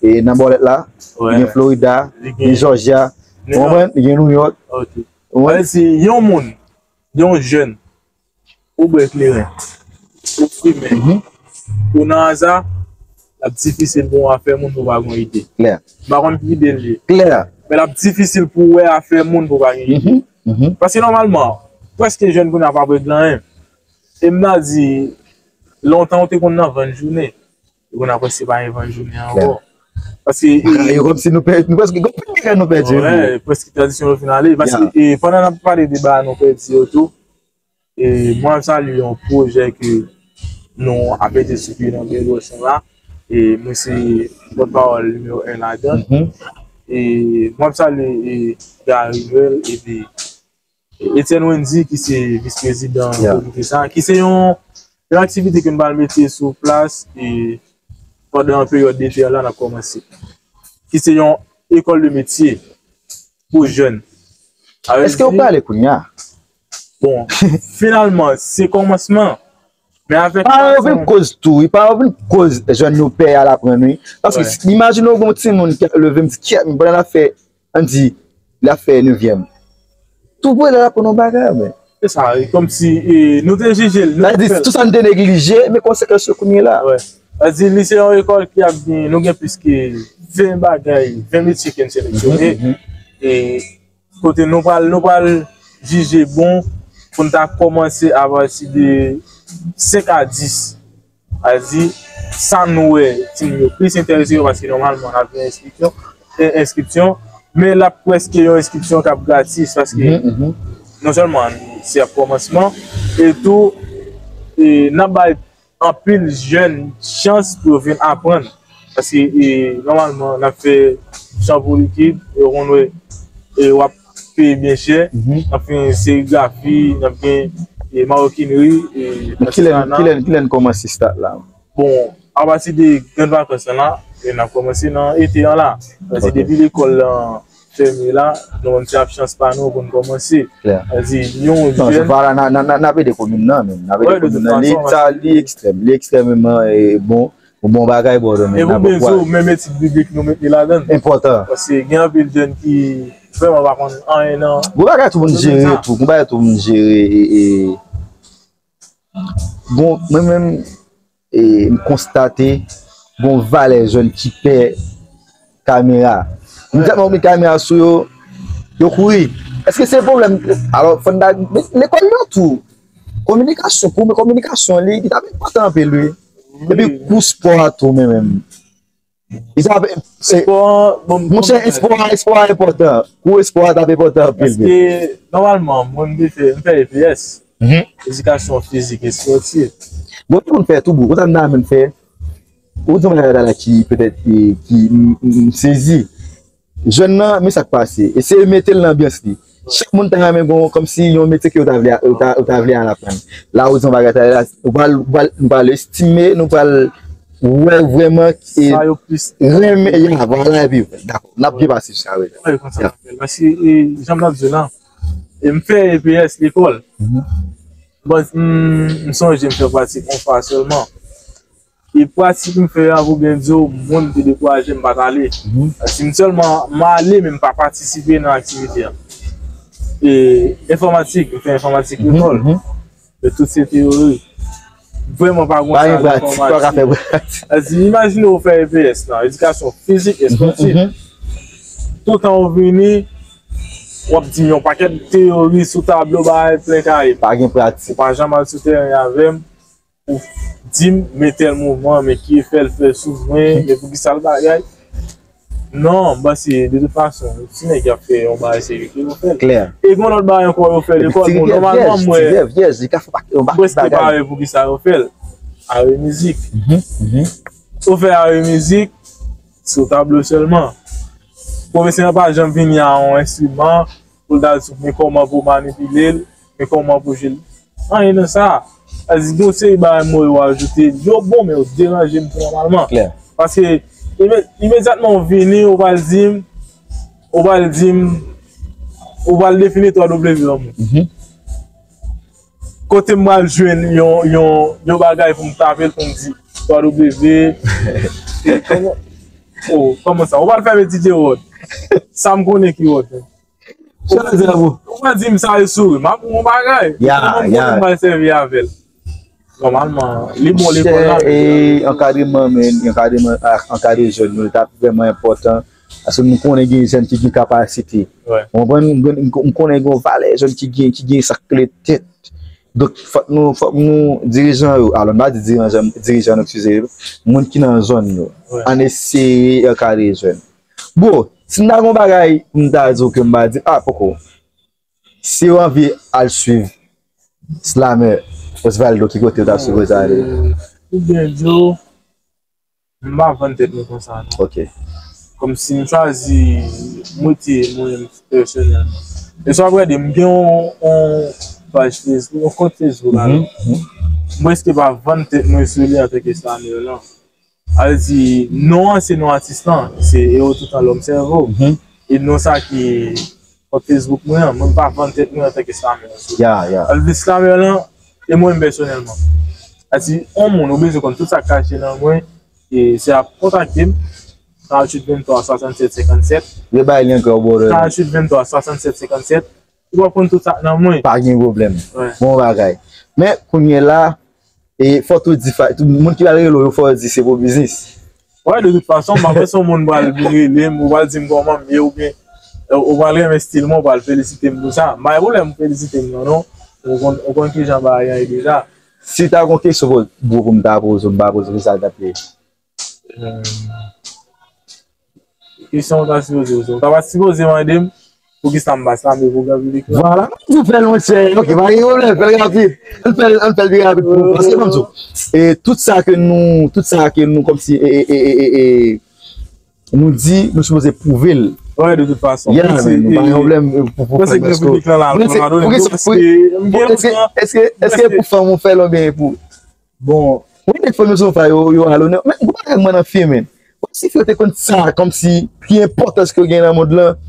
e nan bòlèt la, gen Florida, gen Georgia, ou konprann, gen New York. Ou konprann? Si yon moun, yon jèn, ou bwè kleren, ou fimen, ou nan aza, l ap difisil pou w afè moun pou w pa gen ide. M pa konn ki ide l ye. Men l ap difisil pou w wè afè moun pou w pa gen ide. Paske nòmalman, prèske jèn kounye a pa bwè granyen. E m ta di, lontan ou te konn nan vann jounen. Kounye a prèske pa gen vann jounen ankò. Paske. Yo kòmsi nou pèdi, nou prèske, gen anpil bagay nou pèdi wi. Prèske tradisyon yo fin ale. Paske pandan n ap pale de bagay nou pèdi yo tou, e mwen ap salye yon pwojè ke nou ap mete sou pye nan Bèl Wòch la. E mwen se pòtpawòl nimewo en ladan. E mwen ap salye Gary Noël epi Etienne Wendy ki se vis prezidan komite sa, ki se yon, yon aktivite ke n pral mete sou plas e pandan peryòd dete a la n ap kòmanse. Ki se yon ekòl de metye pou jèn. Èske ou prale kounye a? Bon, finalman, se kòmansman. Men avèk. Paran yo vin koz tou, wi. Paran yo vin koz jèn yo pè al aprann, wi. Paske imajine w gen yon timoun ki ap leve m di, kèt, men pandan l ap fè, ann di, l ap fè nevyèm. Tou vre l al aprann yon bagay, men. Se sa, e kòmsi nou te jije l, nou te fè l. Sa di, tou sa n te neglije, men konsekans yo kounye la. Sa di, li se yon ekòl ki ap gen, nou gen plis ke ven bagay, ven metye ke n seleksyone. E kote nou pral, nou pral jije bon pou n ta kòmanse apati de senk a dis. Sa di, sa nou wè timoun yo plis enterese yo, paske nòmalman n ap gen enskripsyon, en- enskripsyon, men l ap prèske yon enskripsyon k ap gratis, paske non sèlman se ap kòmansman, e tou, e n ap bay anpil jèn chans pou yo vin aprann. Paske, e, nòmalman, n ap fè chanpou likid, e, ou konn wè, e, w ap peye byen chè, n ap fè serigrafi, n ap gen, e, mawokinri, e, Men kilè, artizana. Kilè, kilè n kòmanse stat la? Bon, apati de grann vakans lan la, e, n ap kòmanse nan ete an la. Paske Ok. depi lekòl lan fèmen la, nou menm se ap chans pa nou pou n kòmanse. Klè. Sa di, yon Non, se jèn pa la, n a- n a- n a- n ap ede komin nan, men. N ap ede Wè, de komin tout nan. Li, fason, sa, paske li ekstrèm. Li ekstrèmeman, e, bon. Yon bon bagay, brother, men. E pou n ap bezwen, menm etid biblik, nou met li ladan l. Enpòtan. Paske gen anpil jèn ki vrèman pa konn anyen nan. Bon bagay tou pou n jere tou. Bon bagay tou pou n jere, e, e. Bon, mwen menm, e, m konstate gon valè jèn ki pè kamera. Imedyatman ou met kamera sou yo, yo kouri. Èske se pwoblèm? Alò, fò n ta lekòl yo tou. Kominikasyon, pou mwen, kominikasyon, li, li t ap enpòtan anpil, wi. Epi kou spò a tou, men menm. Li t ap, e, Spò, bon, Monchè, bon, espò a, espò a enpòtan. Kou espò a t ap enpòtan anpil, men. Paske, nòmalman, mwen, m te fè, m fè E P S. Edikasyon fizik espòtif. Bon, tout moun fè tou, bon. Konsa m ta renmen fè. Ou di yon bagay la ki, petèt, ki, ki m, m, m sezi. Jèn nan, men sa k pase. Eseye mete l nan anbyans li. Chak moun ta renmen gon, kòmsi yon metye ke yo ta vle, yo ta, yo ta vle al aprann. La, ou di yon bagay, ta, la, ou pral, ou pral, nou pral estime, nou pral wè vrèman e Sa yo plis renmen, ya, vwala, epi, dakò, n ap byen pase sou sa, wi. Wi, konsa. Ya. Paske, e, jan m t ap di w lan, e m fè E P S lekòl. Mhm. Bon, m, m sonje m fè pratik yon fwa sèlman. E pratik m fè a, pou byen di w, moun te dekouraje m pa t ale. Mhm. Si m sèlman m ale, men m pa patisipe nan aktivite a. E enfòmatik, m fè enfòmatik Mhm, lekòl. Mhm. Men tout se teyori. Vrèman pa gon Pa gen sal pratik, pa ka fè enfòmatik. Pratik. Sa di, imajine w fè E P S lan, edikasyon fizik, Mhm, espòtif. Mhm. Toutan ou vini, w ap di m yon pakèt teyori sou tablo, bagay plen kaye. Pa gen pratik. Ou pa janm al sou teren avè m, ou di m, men tèl mouvman, men ki efè l fè sou mwen, men poukisa l bagay. Non, m panse, de tout fason, ti nèg y ap fè yon bagay serye ke yo fè l. Klè. E gen lòt bagay ankò yo fè Epi lekòl, ti bon, rivyèv, nòmalman, vyèj, mwen, ti rivyèv, vyèj, li ka fè pa-, yon mwen pakèt bagay. Prèske pare pou ki sa yo fè l. Are mizik. Mhm, mhm. Ou fè are mizik, sou tablo sèlman. Pwofesè an pa janm vini a yon enstriman, pou l ta di w, men kòman pou w manipile l, men kòman pou w jwe l. Anyen nan sa. Sa di, gon seri bagay mwen yo ajoute. Yo bon, men yo deranje m tou nòmalman. Klè. Paske, ime-, imedyatman w vini, ou pral di m, ou pral di m, ou pral defini twa W an mwen. Mhm. Kote m pral jwenn yon, yon, yon bagay pou m tape l, pou m di twa W, e kòman, oh, kòman sa? Ou pral fè m etidye wòd. Sa m konnen ki wòd. Ou pa di m sa e souri. M ap yon bagay. Ya, ya. Mwen m pral sèvi avè l. Nòmalman, li bon lekòl la, men e ankadreman, men ankadreman, a, ankadre jèn yo, li t ap vrèman enpòtan. Paske m konnen gen jèn ki gen kapasite. Wi. Ou konprann? M konnen, m konnen gen yon valè jèn ki gen, ki gen sa k kle tèt. Donk, fòk nou, fòk nou, dirijan yo, alò, m pa di dirijan, dirijan nou, eskize, moun ki nan zòn yo, Wi. ann eseye ankadre jèn. Bro, si m ta gon bagay, m ta di w ke m pa di, ah, poko. Si w anvi al swiv Slameur Osvaldo, ki kote w ta sipoze ale? Pou byen di w, m pa vann tèt mwen konsa, non. Ok. Kòmsi m chwazi mete mwen menm pèsonèlman. E sa w ap gade, m gen yon, yon paj Facebook, yon kont Facebook, alò. Mhm, mhm. M prèske pa vann tèt mwen sou li antanke Slameur, non. Sa vle di, non an se non atis lan, se Héros Tout en L'Homme Cerveau. Mhm. E non sa ki kont Facebook mwen an, mwen pa vann tèt mwen antanke Slameur. Ya, ya. Sa vle di Slameur lan, e mwen menm pèsonèlman. Sa vle di, yon moun, ou bezwen konn tout sa k kache nan mwen, e se ap kontakte m, karanntuit venntwa swasannsèt senkannsèt. Rebay li ankò, brother. Karanntuit venntwa swasannsèt senkannsèt. Ou pral konn tout sa k nan mwen. Pa gen pwoblèm. Wi. Bon bagay. Men, kounye a la, e fò tou di, fa-, tout moun ki pral rele w yo, fò yo di se pou biznis. Wi, de tout fason, m pa panse yon moun pral vin rele m, ou pral di m kòman m ye, oubyen, e, ou pral renmen estil mwen, ou pral felisite m pou sa. M pa gen pwoblèm pou felisite m, non, non. Ou konn, ou konn kijan bagay an ye deja. Si ta gon kesyon pou, pou, pou m ta poze w, m pa poze w, kisa l t ap ye? Eh, kesyon ou ta sipoze poze. Ou ta pa sipoze mande m poukisa m pa Slameur pou gran piblik lan. Vwala, m di fè l, monchè. Ok, pa gen pwoblèm, fè l rapid. Ann fè l, ann fè l pi rapid pou, paske ban m di w, e tout sa ke nou, tout sa ke nou kòmsi, e, e, nou di, nou sipoze pwouve l. Wi, de tout fason. Yeah, man, nou pa gen pwoblèm, e, pou, pou fè l, paske gran piblik lan la, mwen se, mwen se, eske, eske, eske pou fanm ou fè l oubyen pou Bon, wi, nèg fanm yo se yon fwa yo, yo alonè. Men, gwo bagay mwen nan fye, men. Kòmsi fi yo te konn sa, kòmsi ki enpòtans ke yo gen nan mond lan.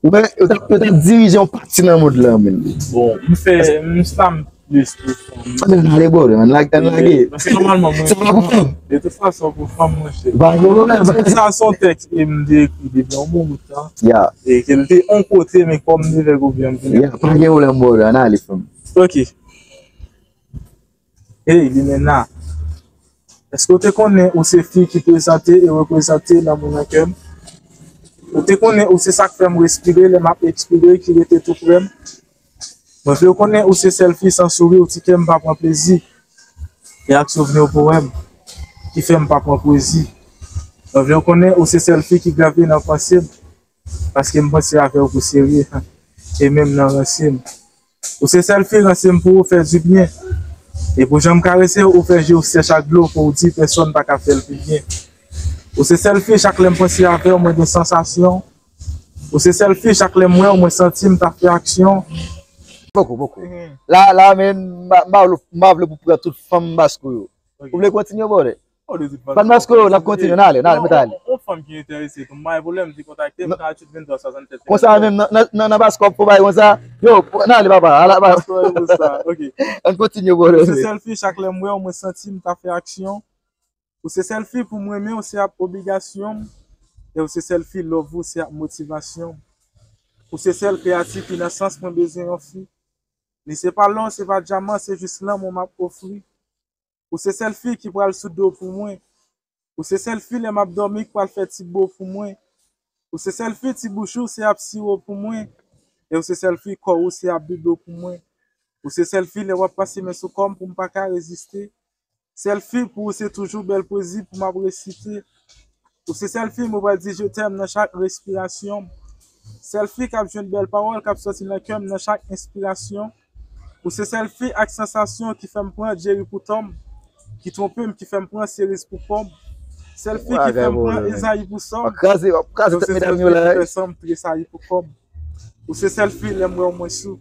Ou wè, yo t ap, yo t ap dirije yon pati nan mond lan, men. Bon, m fè, m slam plis pou fanm. Ann ale, bro, ann lage, ann lage. Paske nòmalman, mwen, Sa pa pou fanm. De tout fason, pou fanm, monchè. Pa gen pwoblèm. Paske sa se yon tèks ke m te ekri depi yon bon bout tan. Ya. E ke l te yon kote, men kòm m te fè kopi an, m te Ya, pa gen pwoblèm, bro, ann ale, fanm. Ok. Hey, Limena, èske w te konnen ou se fi ki prezante e reprezante lanmou nan kè m? Ou te konnen ou se sa k fè m respire lè m ap ekspire, ki rete tou pre m? Mwen vle w konnen ou se sèl fi san souri, ti kè m pa pran plezi. E ak souvni w pou wè m, ki fè m pa pran pwezi. Mwen vle w konnen ou se sèl fi ki grave nan panse m. Paske m panse avè w pou serye, e menm nan ranse m. Ou se sèl fi ranse m pou ou fè dibyen. E pou jan m karese w, ou fè je w sèch ak dlo pou w di pèsonn pa ka fè l pi byen. Ou se sèl fi, chak lè m panse avè w, mwen gen sansasyon. Ou se sèl fi, chak lè m wè w, mwen santi m ta fè aksyon. Poko, poko. La, la, men, m pa vle pou pran tout fanm Basco yo. Ou vle kontinye, brother? Fanm Basco yo, n ap kontinye, n ale, n ale, mete ale. Yon fanm ki enterese tou, m pa gen pwoblèm, di kontakte m, tranntuit venntwa swasannsèt. Konsa menm, nan Basco, fò bay konsa. Yo, n ale, papa, ala, papa. Ann kontinye, brother. Ou se sèl fi, chak lè m wè w, mwen santi m ta fè aksyon. Ou se sèl fi pou m renmen w, se ap obligasyon m. E ou se sèl fi love ou, se ap motivasyon m. Ou se sèl kreyati ki nan sans mwen bezwen yon fi. Li se pa lò, se pa dyaman, se jis lanmou m ap ofri. Ou se sèl fi ki pral sou do pou mwen. Ou se sèl fi lè m ap dòmi k pral fè ti bo pou mwen. Ou se sèl fi ti bouch ou se ap siwo pou mwen. E ou se sèl fi kò ou se ap bibo pou mwen. Ou se sèl fi lè w ap pase men sou kò m pou m pa ka reziste. Sèl fi pou ou se toujou bèl pwezi pou m ap resite. Ou se sèl fi mwen pral di je t'aime nan chak respirasyon m. Sèl fi k ap jwenn bèl pawòl k ap sòti nan kè m nan chak enspirasyon. Ou se sèl fi ak sansasyon ki fè m pran Jerry pou Tom, ki twonpe m, ki fè m pran Cerise pou pòm. Sèl fi ki fè m pran Ezayi pou sòm. W ap kraze, w ap kraze tèt medam yo la. Ou se sèl fi ki fè san m tresayi pou kòb. Ou se sèl fi lè m wè w mwen sou.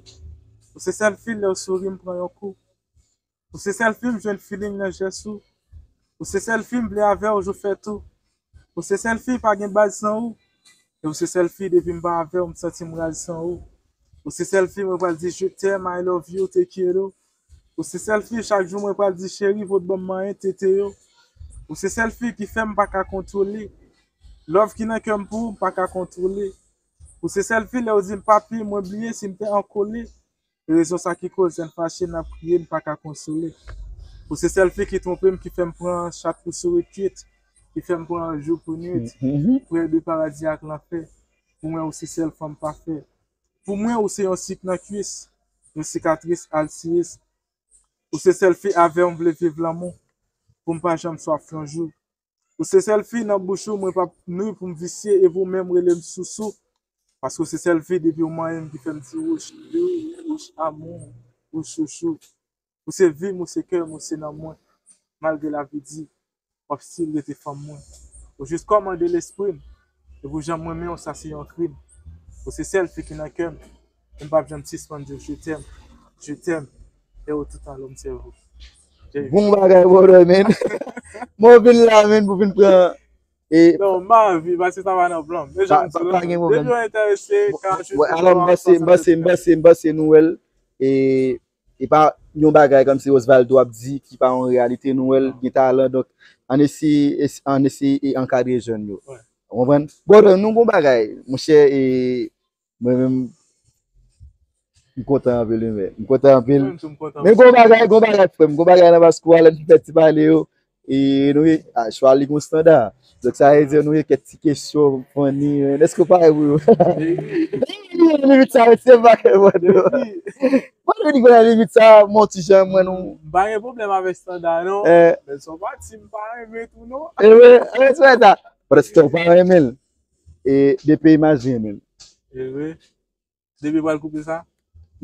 Ou se sèl fi lè w souri m pran yon kou. Ou se sèl fi m jwenn feeling nan jès ou. Ou se sèl fi m vle avè w jou fèt ou. Ou se sèl fi pa gen baz san ou. E ou se sèl fi depi m pa avè w m santi m raz san ou. Ou se sèl fi mwen pral di je t'aime, I love you, te quiero. Ou se sèl fi chak jou mwen pral di cheri pot ban m manyen tete yo. Ou se sèl fi ki fè m pa ka kontwole. Love ki nan kè m pou ou m pa ka kontwole. Ou se sèl fi lè w di m papi mwen bliye si m te an kole. Rezon sa ki koz lè n fache n ap kriye n pa ka konsole. Ou se sèl fi ki twonpe m ki fè m pran chat pou sourit kuit, ki fè m pran jou pou nwit, prè de paradi ak lanfè. Pou mwen ou se sèl fanm pafè. Pou mwen ou se yon sik nan kuis, yon sikatris alsiyis. Ou se sèl fi avè w m vle viv lanmou, pou m pa janm swaf yon jou. Ou se sèl fi nan bouch ou mwen p ap nwi pou m visye e pou w menm rele m sousou. Paske w se sèl fi depi w manyen m ki fè m di wouch, wouch amour, wouch chouchou. Ou se vi m, ou se kè m, ou se nanm mwen. Malgre lavi di, w ap still rete fanm mwen. Ou jis kòmande lespri m. E pou jan m renmen w sa se yon krim. Ou se sèl fi ki nan kè m. E m p ap janm sispann di w je t'aime, je t'aime. E ou toutan lòm sèvo. Bon bagay, brother, man. Mwen vin la, man, pou vin pran. E, non, m pa anvi, paske sa pa nan plan m. E jan m di w la, depi w enterese, karant-uit, alò, m panse, m panse, m panse, m panse nou wè l. E, e pa yon bagay kòmsi Osvaldo ap di ki pa yon reyalite, nou wè l gen talan. Donk, ann eseye, ann eseye e ankadre jèn yo. Ou konprann? Brother, nou gon bagay, monchè, e Mwen menm, m kontan anpil wi, men. M kontan anpil. Men gon bagay, gon bagay, frè m. Gon bagay nan Basco a, lè n fè ti pale yo. E nou ye, a, chwa li gon standa. Donk sa vle di nou ye kèk ti kesyon funny, men. Èske w pare pou yo? Limit sa, mesye, m pa kè mwen. Mwen vini konn limit sa, mon ti jan, mwen nou. M pa gen pwoblèm avèk standa, non. Men son pati, m pa renmen tou, non. E wi, e se sa. Paske w pa renmen l. E depi imajine, men. E wi. Depi pral koupe sa?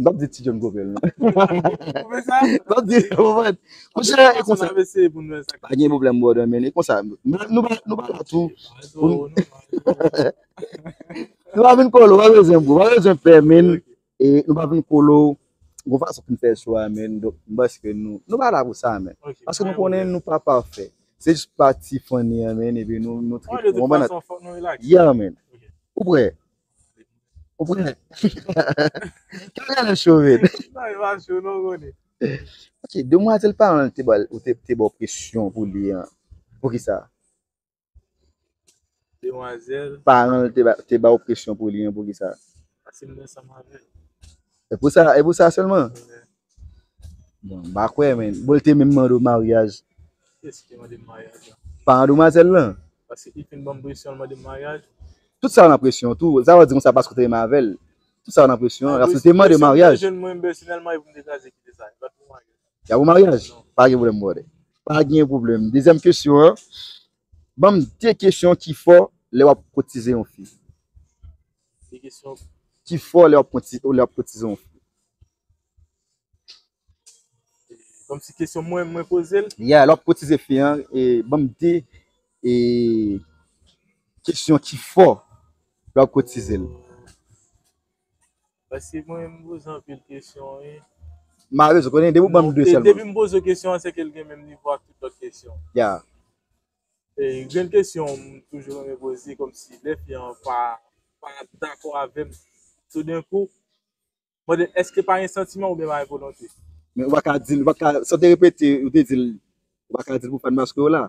M p ap di Ti John koupe l, non. Koupe sa? M p ap di, ou konprann? Monchè, e konsa. Pa gen pwoblèm, brother, men e konsa. Nou pa, nou pa la tou. Nou pa vin kolo, pa bezwen, bro. Pa bezwen pè, men. E nou pa vin kolo. Gon fason pou n fè cho a, men. Donk, m panse ke nou, nou pa la pou sa, men. Paske nou konnen nou pa pafè. Se jis pati funny an, men. Epi nou, nou trip. Ou konprann? Yeah, men. Ou prè? Ou prè? Kè w genlè cho, men. Non, e pa cho, non, ou konnen. Ok, demwazèl paran l te ba l, ou te, te ba w presyon pou li an. Poukisa? Demwazèl. Paran l te ba, te ba w presyon pou li an, poukisa? Paske m te ansanm avè l. E pou sa, e pou sa sèlman? Bon, m pa kwè, men. Bon, l te menm mande w maryaj. Kiyès ki te mande m maryaj la? Paran demwazèl lan. Paske li fin ban m presyon, l mande m maryaj. Tout sa nan presyon tou. Sa vle di konsa paske w te renmen avè l. Tout sa nan presyon, paske l te mande maryaj. Presyon jwenn mwen pèsonèlman, e pou m te kraze kite sa. E pa pou maryaj. Y a pou maryaj? Pa gen pwoblèm, brother. Pa gen pwoblèm. Dezyèm kesyon an. Ban m de kesyon ki fò lè w ap koutize yon fi. De kesyon. Ki fò lè w ap koutize, lè w ap koutize yon fi. Kòmsi kesyon mwen, mwen poze l. Yeah, lè w ap koutize fi an, e, ban m de, e, kesyon ki fò lè w ap koutize l. Paske mwen, m poze anpil kesyon, wi. M pa bezwen konnen, depi w ban m de sèlman. Depi m poze w kesyon an, se ke l gen menm nivo ak tout lòt kesyon. Ya. E, gen kesyon m toujou renmen poze, kòmsi lè fi an pa, pa dakò avè m, toudenkou, mande, èske pa gen santiman oubyen pa gen volonte? Men ou pa ka di, ou pa ka, sa w te repete, ou te di l, ou pa ka di l pou fan paske w la.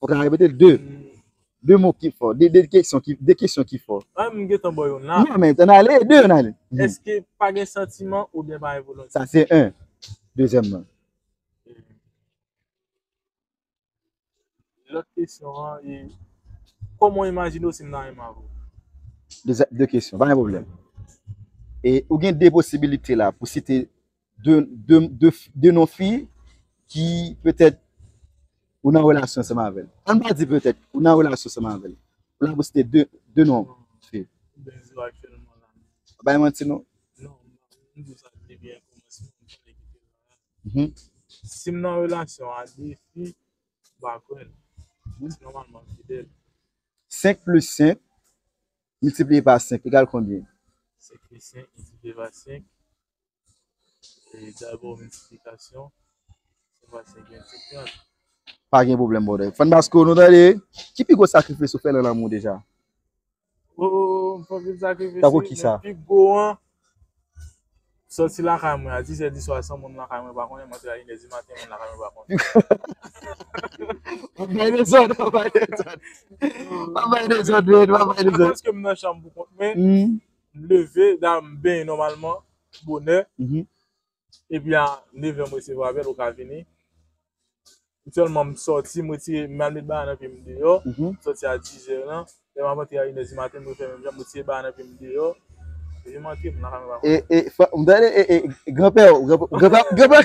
Fòk w ta repete l de. Hmm. De mo ki fò, de, de kesyon ki, de kesyon ki fò. Ah, m gentan ba w youn la. Non, men, ann ale, de, ann ale. Mhm. Èske pa gen santiman oubyen pa gen volonte? Sa se en. Dezyèmman. Lòt kesyon an, e kòman w imajine w si m ta renmen avè w? De, de kesyon, pa gen pwoblèm. E ou gen de posibilite la pou site de, de, de, de non fi ki petèt ou nan relasyon ansanm avè l. Ann pa di petèt, ou nan relasyon ansanm avè l. Ou la pou site de, de non fi. Benzo aktyèlman la. Pa bay manti non. Non, m di w sa depi kòmansman, m konnen ki te la. Mhm. Si m nan relasyon a de fi, m pa kwè l. Paske nòmalman m fidèl. Senk plis senk miltipliye pa senk egal konbyen? Senk plis senk miltipliye pa senk, e, dabò miltiplikasyon, senk pa senk vennsenk, trant. Pa gen pwoblèm, brother. Fan Basko, nou tande? Ki pi gwo sakrifis ou fè nan lanmou deja? Oh, m fè anpil sakrifis. Tankou wi, kisa? Men pi gwo an, sòti lakay mwen a dis è di swa san moun lakay mwen pa konnen, m antre a inè di maten, moun lakay mwen pa konnen. W ap bay dezòd, w ap bay dezòd. W ap bay dezòd, men, w ap bay dezòd. Paske m nan chanm pou kont mwen, m leve, da m benyen nòmalman, bonè. Mhm. Epi a neve m resevwa apèl, ou ka vini. Sèlman m sòti, m retire, m al met bagay nan pye m deyò. Mhm. M sòti a dis è lan. Lè m ap antre a inè di maten, m refè menm jan, m retire bagay nan pye m deyò. Epi m antre, m nan kay mwen pa konnen. E, e, m tande, e, e, granpè w, granpè, granpè,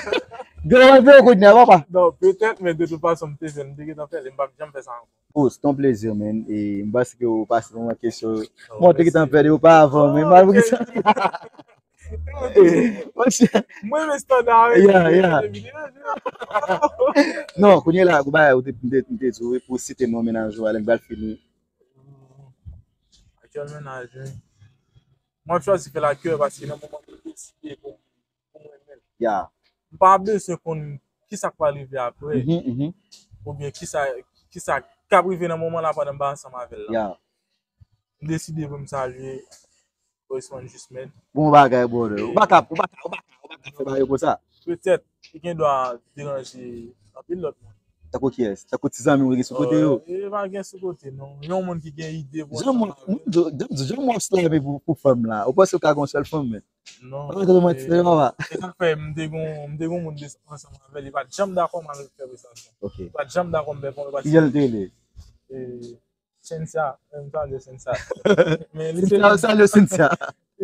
granpè w kounye a, papa. Non, petèt, men de tout fason, m te fè l, m te gentan fè l, e m p ap janm fè sa ankò. Oh, se t on plezi, man. E m panse ke w pase moman kesyon. Mwen te gentan pèdi w pa avan, men malgre sa. Monchè. Mwen, men estanda, wi. Yeah, yeah. Non, kounye la, kou bagay, ou te, m te, m te di w, wi, pou site non mennaj ou a, lè n pral fini. Aktyèl mennaj mwen. Mwen ap chwazi fè l ak kè paske nan moman m deside pou, pou mwen menm. Yeah. M pa bezwen konn kisa k pral rive apre. Mhm, mhm. Oubyen kisa, kisa k ap rive nan moman la pandan m pa ansanm avè l la. Yeah. M deside pou m salye Orisman Jismèn. Bon bagay, brother. Ou pa ka, ou pa ka, ou pa ka, ou pa ka fè bagay konsa. Petèt, li gen dwa deranje anpil lòt moun. Tankou kiyès? Tankou ti zanmi w gen sou kote yo? Oh, e pa gen sou kote, non. Yon moun ki gen ide pou ansanm avè l. Jan w ap slame pou, pou fanm la. Ou panse w ka gen yon sèl fanm, men? Non. Pa ka manti, papa. E sa k fè m te gon, m te gon moun de, ansanm avè l. Li pa t janm dakò m al fè prestasyon. Ok. Li pa t janm dakò m pèfòme. Kijan l te rele? E, Cynthia, m salye Cynthia. Men li se Cynthia, ou salye Cynthia.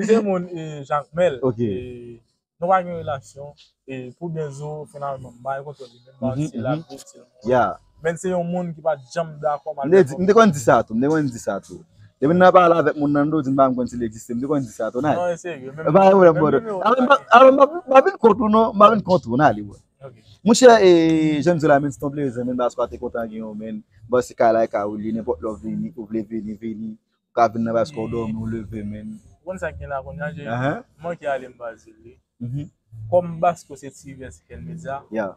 Li se moun, e, Jakmèl. Ok. E, nou pa gen relasyon. E pou byen di w, finalman, m pa gen kontwòl li menm, m pa si l ap viv, si l mouri. Yeah. Men se yon moun ki pa t janm dakò m al pèfòme. M te konn di sa tou, m te konn di sa tou. Depi n nan pale avèk moun nan, m di w m pa menm konn si l egziste, m te konn di sa tou, nan. Non, e serye, menm. Pa gen pwoblèm, brother. Alò, m pa, alò, m pa, m pa vin kont ou, non, m pa vin kont ou, nan, li, bro. Ok. Monchè, e, jan m di w la, men, se t on plezi, men, paske w te kontan gen w, men. Bon, se kay la, e kay ou li, nenpòt lè w vini, ou vle vini, vini. Ou ka vin nan Basko, w dòmi, ou leve, men. Ou konn sa k gen la kounye a, Jay? Ahan. M manke ale, m pa di l, wi. Mhm. Kòm Basko se ti vè Siken Media, yeah,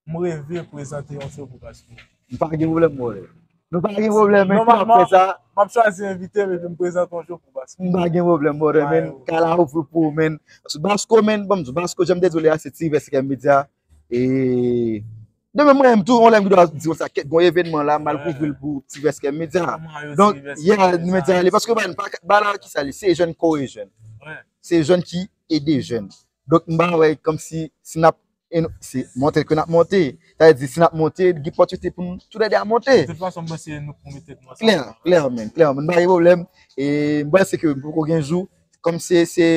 m reve prezante yon show pou Basko. M pa gen pwoblèm, brother. Nou pa gen pwoblèm, men, ki ap fè sa? Nòmalman, m ap chwazi envite m epi m prezante yon show pou Basko. M pa gen pwoblèm, brother, men. Kay la ouvri pou ou, men. Paske Basko, men, bon, m di w, Basko, jan m te di w li a, se ti vè Siken Media. E demen mwen menm tou, yon lè m gen dwa di w sa, kèk gon evènman la, m al kouvri l pou ti vè Siken Media. Donk, yeah, Media ale, paske ba, ba la ki sa li, se jèn kore jèn. Se jèn ki ede jèn. Donk, m pa wè kòmsi, si n ap, e nou, se monte ke n ap monte. Sa vle di, si n ap monte, gen pòsibite pou nou toulède a monte. De tout fason, m panse nou pou mete nou ansanm. Klè, klè, men, klè, men, m pa gen pwoblèm. E m panse ke m poko gen jou, kòm se, se,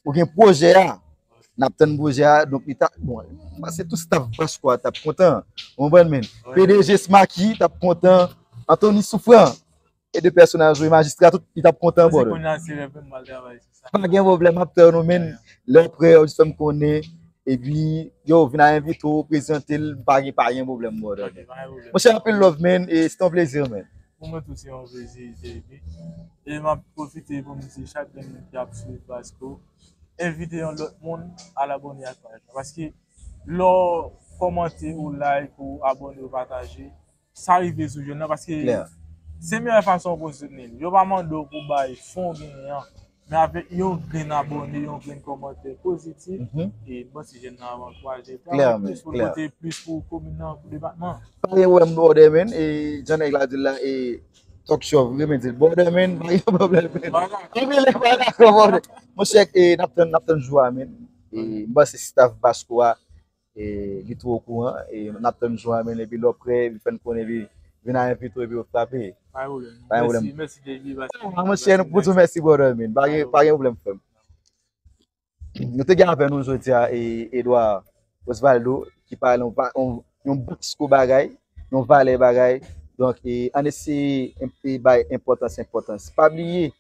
ou gen pwojè a, n ap tann pwojè a, donk li ta, bon, m panse tout staff Basko a t ap kontan, ou konprann, men. P D G Smaky t ap kontan, Anthony Souffrant, e de pèsonaj yo, majistra, tout, li t ap kontan, brother. Kounye a, se lè pou m al travay sou sa. Pa gen pwoblèm, m ap tann ou, men. Lè w prè, ou jis fè m konnen. Epi, yo, vin a envite w, prezante l, pa gen, pa gen pwoblèm, brother. Ok, pa gen pwoblèm. Monchè, anpil love, men, e se t on plezi, men. Pou mwen tou, se yon plezi, J P. E m ap pwofite pou m di chak grenn moun ki ap swiv Basko, envite yon lòt moun al abòne ak paj la. Paske lè w kòmante, ou like, ou abòne, ou pataje, sa rive sou jèn nan. Paske se meyè fason pou soutni l. Yo pa mande w pou bay fon genyen an. Men avèk yon grenn abòne, yon grenn kòmantè pozitif, e bon, si jèn nan ap ankouraje travay plis pou l pote plis pou komin nan, pou depatman. Pa gen pwoblèm, brother, man. E jan nèg la di l la, e talk show, vre, men di l, brother, man, pa gen pwoblèm, man. Anpil lè pa dakò, brother. Monchè, e n ap tann, n ap tann jou a, man. E m panse staff Basco a, e li tou okouran, e n ap tann jou a, man, epi lè w prè, epi fè n konnen, epi vin a envite w, epi w frape. Pa gen pwoblèm. Pa gen pwoblèm. Mèsi, mèsi, J B. Ah, monchè, nou pou di w mèsi, brother, man. Pa gen, pa gen pwoblèm, frè m. Nou te gen avè nou jodi a, e, Edouard Osvaldo, ki pale yon, va- yon, yon Basco bagay, yon valè bagay. Donk, e, ann eseye enp- e bay enpòtans, enpòtans. Pa bliye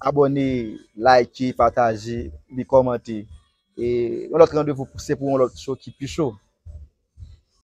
abòne, like, pataje, li kòmante. E yon lòt randevou pou se pou yon lòt show ki pi cho.